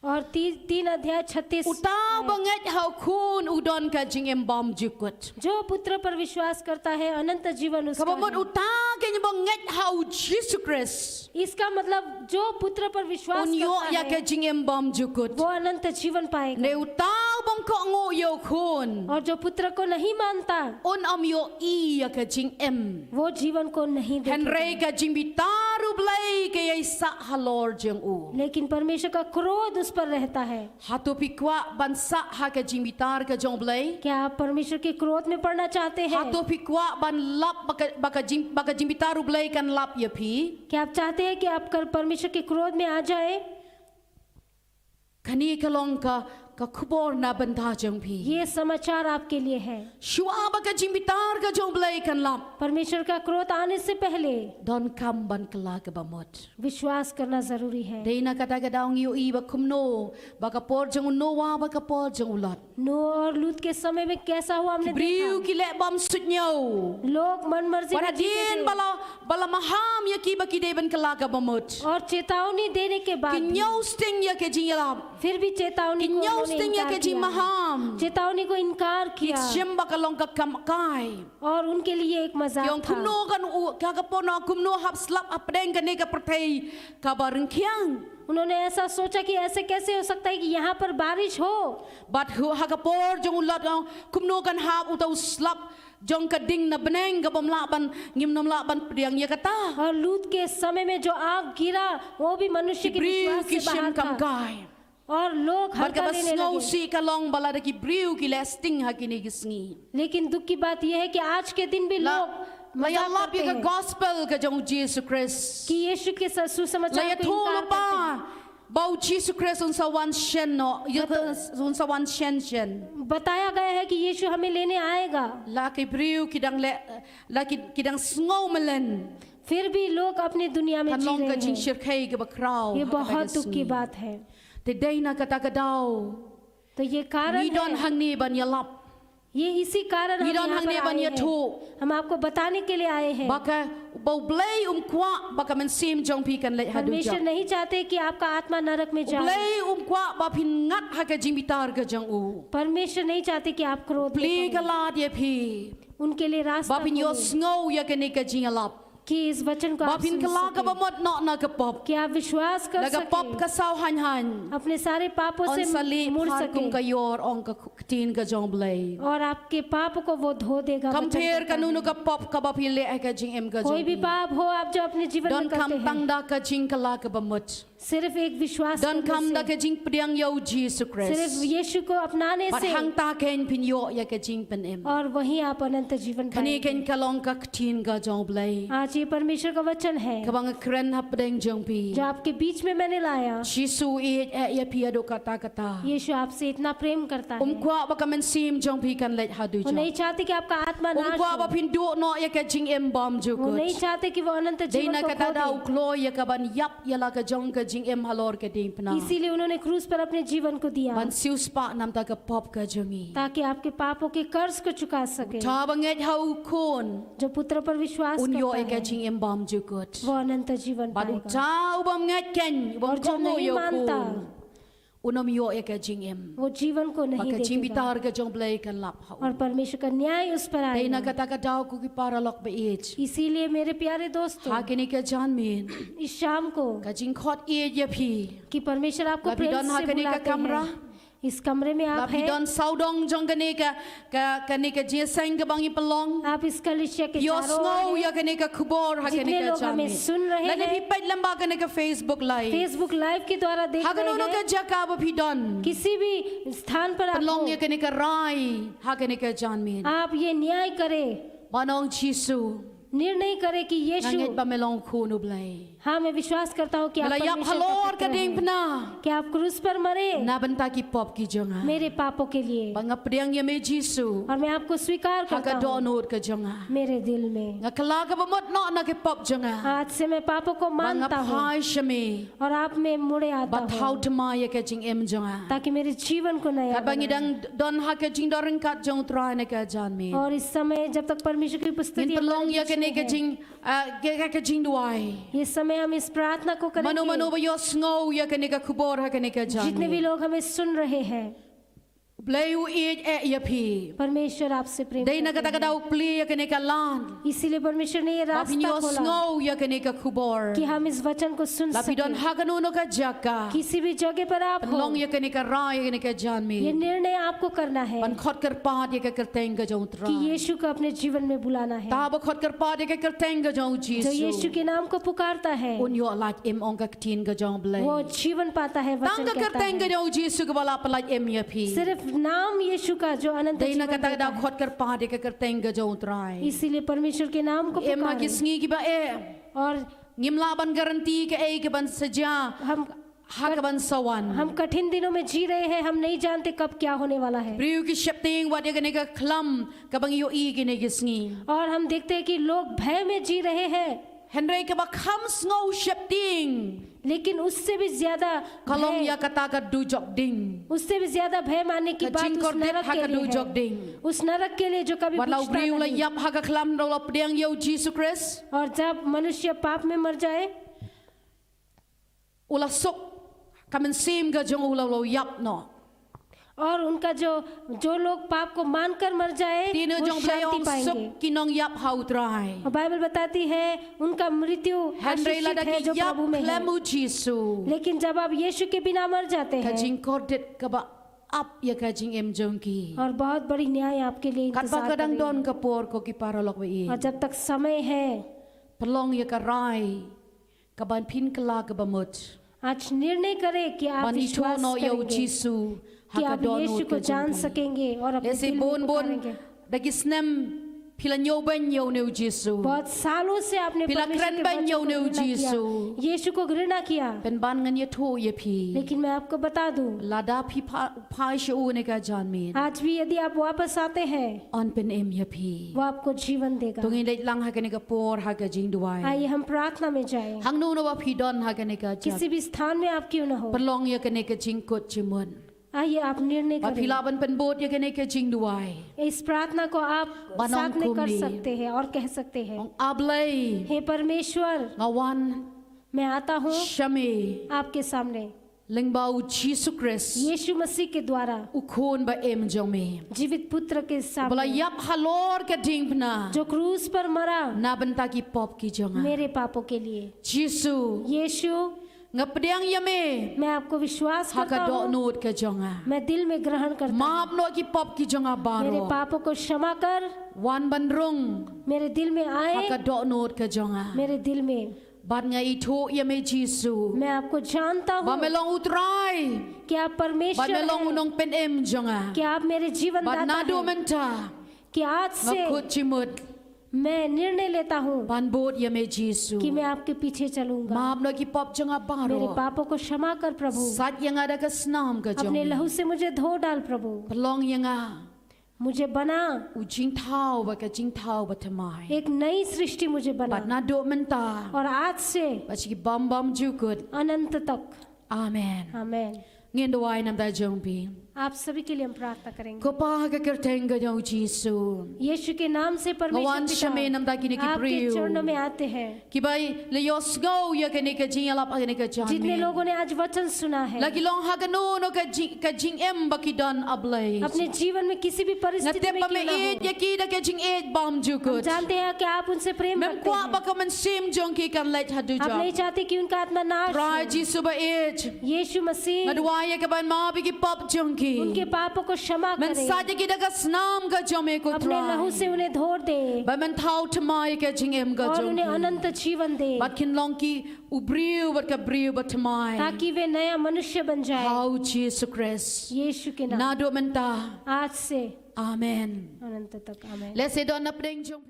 और ती-, तीन अध्याय छत्तीस Uta uba ngeit ha u Khun u don ka jingim bymjukut. जो पुत्र पर विश्वास करता है, अनंत जीवन उसका Kaba mut है। uta kein uba ngeit ha u Jisu Khrist. इसका मतलब जो पुत्र पर विश्वास Un ïoh करता ïa ka है, jingim bymjukut. वो अनंत जीवन पाएगा। Ne uta uba ym kohnguh ïa u Khun. और जो पुत्र को नहीं मानता, Un ym ïohi ïa ka jingim. वो जीवन को नहीं Hynrei देखेगा। ka jingbitar u Blei ka ïai sah halor jong u. लेकिन परमेश्वर का क्रोध उस पर रहता है। Hato phi kwah ban sah ha ka jingbitar ka jong u Blei? क्या आप परमेश्वर के क्रोध में पड़ना चाहते हैं? Hato phi kwah ban lap ba ka, ba ka jing, ba ka jingbitar u Blei kan lap ïa phi? क्या आप चाहते हैं कि आप कर, परमेश्वर के क्रोध में आ जाए? Kane ka long ka, Ka khubor na bynta jong phi. ये समाचार आपके लिए है। Shuwa ba ka jingbitar ka jong U Blei kan lap, परमेश्वर का क्रोध आने से पहले donkam ban kylla kaba mut. विश्वास करना जरूरी है। Dei na kata ka daw ngi ïohi ba kumno ba ka por jong u Noah bad ka por jong u Lot, Noh और लूत के समय में कैसा हुआ, ki हमने briew देखा। ki leh bym suidñiew. लोग मन मर्जी Wat में जीते hadien थे। ba la, ba la maham ïa ki ba ki dei ban kylla kaba mut, और चेतावनी देने के बाद ki भी, ñiewsting ïa ka jingïalap, फिर भी चेतावनी ki को उन्होंने ñiewsting ïa इनकार ka किया। jingmaham. चेतावनी को इनकार Ki किया shim ba ka long ka kam kai. और उनके लिए एक Ki मजाक ong था। kumno kan u, ka ka por na kumno hap slap hapdeng kane ka pyrthei kaba ryngkiang. उन्होंने ऐसा सोचा कि ऐसे कैसे हो सकता है कि यहाँ पर बारिश हो। Bad hu, ha ka por jong u Lot, ong kumno kan hap uta u slap jong ka ding na bneng ka bym lah ban, ngim nym lah ban pdiang ïa kata. और लूत के समय में जो आग गिरा, वो भी मनुष्य Ki के briew विश्वास ki से बाहर shim kam था। kai. और लोग Bad हल्का kaba लेने लगे। sngewsih ka long ba lada ki briew ki leh sting ha kine ki sngi. लेकिन दुख की बात यह है कि आज के दिन भी La, लोग la मजाक ïalap करते ïa ka हैं gospel ka jong u Jisu Khrist. कि यीशु के स- सुसमाचार La को ïathuh इनकार lypa करते हैं। ba u Jisu Khrist un sa wan shen noh, ïa ka, un sa wan shen shen. बताया गया है कि यीशु हमें लेने आएगा। La ki briew ki dang leh, la ki, ki dang sngew mlien. फिर भी लोग अपनी दुनिया में Kan जी long ka रहे हैं। jingshyrkhei kaba khraw. ये Ha kata ka बहुत दुख की sngi. बात है। Te dei na kata ka daw, तो ये कारण ngi don है, hangne ban ïalap. ये इसी कारण हम Ngi don यहाँ पर hangne ban आए हैं। ïathuh. हम आपको बताने के लिए आए हैं Ba ka, ba U Blei um kwah ba ka mynsiem jong phi kan leit ha परमेश्वर dujok. नहीं चाहते कि आपका आत्मा नरक में U जाए। Blei um kwah ba phin ngat ha ka jingbitar ka jong u. परमेश्वर नहीं चाहते कि आप क्रोध में Plie ka पड़ें। lad ïa phi. उनके लिए रास्ता Ba phin ïoh खोलें sngew ïa kane ka jingïalap. कि इस वचन को Ba आप phin सुन kylla kaba सकें, mut noh na ka pop. कि आप विश्वास कर Na ka pop सकें, ka saw haiñ haiñ. अपने सारे पापों Un sa से leh मुड़ phar kum ka सकें ïor, ong ka ktien ka jong U Blei. और आपके पाप को वो धो देगा, Kam वचन pher कहता kano kano है। ka pop kaba phi leh ha ka jingim ka कोई jong भी phi. पाप हो आप जो अपने जीवन में करते Donkam हैं, tang da ka jingkylla kaba mut. सिर्फ एक विश्वास Donkam करने da से, ka jingpdiang ïa u Jisu सिर्फ Khrist. यीशु को अपनाने Bad से, hangta kein phin ïoh ïa ka jingpynim. और वहीं आप अनंत जीवन Kane पाएंगे। kein ka long ka ktien ka jong U Blei. आज ये परमेश्वर का वचन है Kaba nga kren hapdeng jong phi. जो आपके बीच में मैंने लाया। Jisu u ïeit eh ïa phi haduh katta katta. यीशु आपसे इतना प्रेम करता Um है। kwah ba ka mynsiem jong phi kan leit ha वो dujok. नहीं चाहते कि आपका आत्मा Um नाश kwah ba हो। phin duh noh ïa ka jingim bymjukut. वो नहीं चाहते कि वो अनंत Dei जीवन na को kata ka daw खो दे। kloi ïa ka ban ïap ïa la ka jong ka jingim halor ka diengphna. इसीलिए उन्होंने क्रूस पर अपने जीवन को दिया, Ban siewspah namar ka pop ka jong ngi. ताकि आपके पापों के कर्ज को चुका सके। Uta uba ngeit ha u Khun, जो पुत्र पर विश्वास un ïoh ïa करता ka है, jingim bymjukut. वो अनंत जीवन Bad पाएगा। uta uba ym ngeit kein, uba और ym जो kohnguh नहीं ïa u मानता, Khun, un ym ïoh ïa ka jingim. वो जीवन को Ba नहीं ka देखेगा। jingbitar ka jong U Blei kan lap ha u. और परमेश्वर का न्याय उस पर Dei na आएगा। kata ka daw, ko ki paralok ba ïeit, इसीलिए मेरे प्यारे दोस्तों, ha kine ki janmiet, इस शाम को, ka jingkhot ïeit ïa phi. कि परमेश्वर आपको La phi प्रेम don ha से kane ka बुलाते kamra? हैं। इस कमरे में La आप phi हैं, don sawdong jong kane ka, ka, kane ka jingïaseng kaba ngi pynlong? आप इस कलीसिया के Ïoh चारों sngew ओर ïa हैं। kane ka khubor ha kane जितने ka लोग हमें janmiet. सुन रहे Lane phi हैं, peit lyngba kane ka Facebook Live. Facebook Live के द्वारा देख Ha kano kano रहे ka हैं, jaka ba phi don, किसी भी स्थान पर आप pynlong हो, ïa kane ka rai ha kane ka janmiet. आप ये न्याय करें, Ban ong, Jisu, निर्णय करें कि nga यीशु, ngeit ba me long Khun U Blei. हाँ, मैं विश्वास करता हूँ कि Me आप la ïap परमेश्वर halor का ka पुत्र हैं, diengphna कि आप क्रूस पर मरे na bynta ki pop ki jong nga. मेरे पापों के लिए, Ba nga pdiang ïa me, Jisu, और मैं आपको स्वीकार ha ka करता हूँ dohnud ka jong nga. मेरे दिल में। Nga kylla kaba mut noh na ki pop jong nga. आज से मैं पापों को Ba nga मानता हूँ phai sha me. और आप में मुड़े आता Bad thaw हूँ, thma ïa ka jingim jong nga. ताकि मेरे जीवन को नया Katba ngi बनाए। dang don ha ka jingdon ryngkat jong U Trai na ka janmiet, और इस समय जब तक परमेश्वर की उपस्थिति ngin pynlong हमारे ïa बीच में kane ka है, jing, ah, ka, ka, ka jingduwai. ये समय हम इस प्रार्थना को Mano mano करेंगे। ba ïoh sngew ïa kane ka khubor ha kane ka जितने भी janmiet, लोग हमें सुन रहे हैं, U Blei u ïeit eh ïa phi. परमेश्वर आपसे प्रेम Dei na करते kata ka हैं। daw, plie ïa kane ka lad. इसीलिए परमेश्वर ने ये Ba phin रास्ता ïoh खोला sngew ïa kane ka khubor. कि हम इस वचन को सुन La phi don सकें। ha kano kano ka jaka, किसी भी जगह पर आप हो, pynlong ïa kane ka rai ha kane ka ये janmiet. निर्णय आपको करना है Ban khot kyrpad ïa ka kyrteng ka jong U Trai. कि यीशु को अपने जीवन में बुलाना है। Uta uba khot kyrpad ïa ka kyrteng ka jong U Jisu, जो यीशु के नाम को पुकारता है, un ïoh lait im, ong ka ktien ka jong U Blei. वो जीवन पाता है, Tang वचन ka कहता kyrteng ka है। jong U Jisu kaba lah pynlait im ïa phi. सिर्फ नाम यीशु का जो अनंत Dei na जीवन kata ka देता daw, है। khot kyrpad ïa ka kyrteng ka jong U Trai. इसीलिए परमेश्वर के नाम को Em ha ki पुकारें। sngi kiba eh, और ngim lah ban guarantee kaei kaban sa jia हम ha kaban sa wan. हम कठिन दिनों में जी रहे हैं, हम नहीं जानते कब क्या होने वाला है। Briew ki sheptieng wat ïa kane ka khlam kaba ngi ïohi kine ki sngi. और हम देखते हैं कि लोग भय में जी रहे हैं, Hynrei kaba kham sngew sheptieng लेकिन उससे भी ज्यादा ka long भय, ïa kata ka dujok ding. उससे भी ज्यादा भय मानने की Ka बात उस jingkordit नरक ha के ka लिए dujok है। Ding. उस नरक के लिए जो कभी Wat la u पूछता briew u la नहीं। ïap ha ka khlam, u la pdiang ïa u Jisu Khrist. और जब मनुष्य पाप में मर जाए, U la suk ka mynsiem ka jong u la u la ïap noh. और उनका जो जो लोग पाप को मानकर मर जाए, Ktien वो jong u Blei शांति ong पाएंगे। suk ki nongïap ha u Trai. और बाइबल बताती है, उनका मृत्यु Hynrei आशीषित lada है ki जो ïap प्रभु में khlem है। u Jisu, लेकिन जब आप यीशु के बिना मर जाते ka हैं, jingkordit kaba ap ïa ka jingim jong ki. और बहुत बड़ी न्याय आपके लिए Katba इंतजार ka कर dang रही don है। ka por, ko ki para lok baieit, और जब तक समय है, pynlong ïa ka rai kaban pynkylla kaba mut. आज निर्णय करें कि आप Ban ithuh विश्वास noh ïa u करेंगे, Jisu ha कि ka आप dohnud यीशु को ka jong जान phi. सकेंगे और अपने Lehse दिल में bun उनको bun करेंगे। da ki snem phi la ñiewbeiñ ïa une u Jisu. बहुत सालों से आपने Phi la परमेश्वर के krenbeiñ वचन ïa को une u घृणा किया। Jisu. यीशु को घृणा किया। Pynban ngan ïathuh ïa phi, लेकिन मैं आपको बता दूं, lada phi pha- phai sha u ha kane ka janmiet, आज भी यदि आप वापस आते हैं, yn pynim ïa phi. वो आपको जीवन देगा। To ngin leit lang ha kane ka por ha ka jingduwai. आइए हम प्रार्थना में जाएं। Hangno hangno ba phi don ha kane ka janmiet, किसी भी स्थान में आप क्यों ना हो, pynlong ïa kane ka jingkut jingmut. आइए आप निर्णय Bad phi करें। lah ban pynbud ïa kane ka jingduwai. इस प्रार्थना को आप Ban ong साथ में कर kumne, सकते हैं और कह सकते हैं, Ong, A Blei, हे परमेश्वर, nga wan मैं आता हूँ sha me आपके सामने lyngba u Jisu Khrist, यीशु मसीह के द्वारा, u Khun ba im jong me, जीवित पुत्र के ba la सामने, ïap halor ka diengphna जो क्रूस पर मरा na bynta ki pop ki jong nga. मेरे पापों के लिए। Jisu, यीशु, nga pdiang ïa me मैं आपको विश्वास ha करता ka हूँ, dohnud ka jong nga. मैं दिल में ग्रहण करता हूँ। Map noh ki pop ki jong nga मेरे baroh. पापों को क्षमा कर Wan ban rung मेरे दिल में ha ka आए dohnud ka jong nga. मेरे दिल में। Bad nga ithuh ïa me Jisu, मैं आपको जानता ba me हूँ long u Trai, कि आप ba परमेश्वर me long u हैं, Nongpynim jong nga. कि आप मेरे जीवन Bad दाता naduh हैं, mynta कि आज nga से kut jingmut मैं निर्णय लेता हूँ ban bud ïa me Jisu. कि मैं आपके पीछे चलूंगा। Map noh ki pop jong nga मेरे baroh. पापों को क्षमा कर प्रभु, Sait ïa nga da ka snam ka jong अपने me. लहू से मुझे धो डाल प्रभु, Pynlong ïa nga मुझे बना, u jingthaw bad ka jingthaw bathymmai. एक नई सृष्टि मुझे बना, Bad naduh mynta और आज से bad sha ki bym bymjukut. अनंत तक। Amen. आमेन। Ngin duwai namar jong phi. आप सभी के लिए हम प्रार्थना करेंगे। Ko Pa, ha ka kyrteng ka jong u Jisu, यीशु के नाम से nga परमेश्वर wan sha me पिता, namar kine ki आपके briew चरणों में आते हैं। kiba la ïohsngew ïa kane ka jingïalap ha kane ka जितने janmiet. लोगों ने आज वचन सुना है, La ki long ha kano kano ka jing, ka jingim ba ki don, A Blei, अपने जीवन में किसी भी nga परिस्थिति tip में ba क्यों me ना ïeit हो, ïa ki da ka jingïeit हम bymjukut. जानते हैं कि आप उनसे प्रेम Mem रखते kwah हैं। ba ka mynsiem jong ki kan leit ha आप नहीं dujok. चाहते कि उनका आत्मा नाश Trai हो। Jisu baieit, यीशु nga मसीह, duwai ïa ka ban map ïa ki pop jong ki. उनके पापों को क्षमा Men करें sait ïa ki da ka snam ka jong me, ko अपने लहू से Trai, उन्हें धो दे ba men thaw thymmai ïa ka jingim ka और jong उन्हें ki. अनंत जीवन दे, Bad kin long ki u briew bad ka briew bathymmai. ताकि वे नया मनुष्य बन जाए। Ha u Jisu Khrist. यीशु के नाम, Naduh mynta. आज से Amen. अनंत तक। आमेन। Lehse don napdeng jong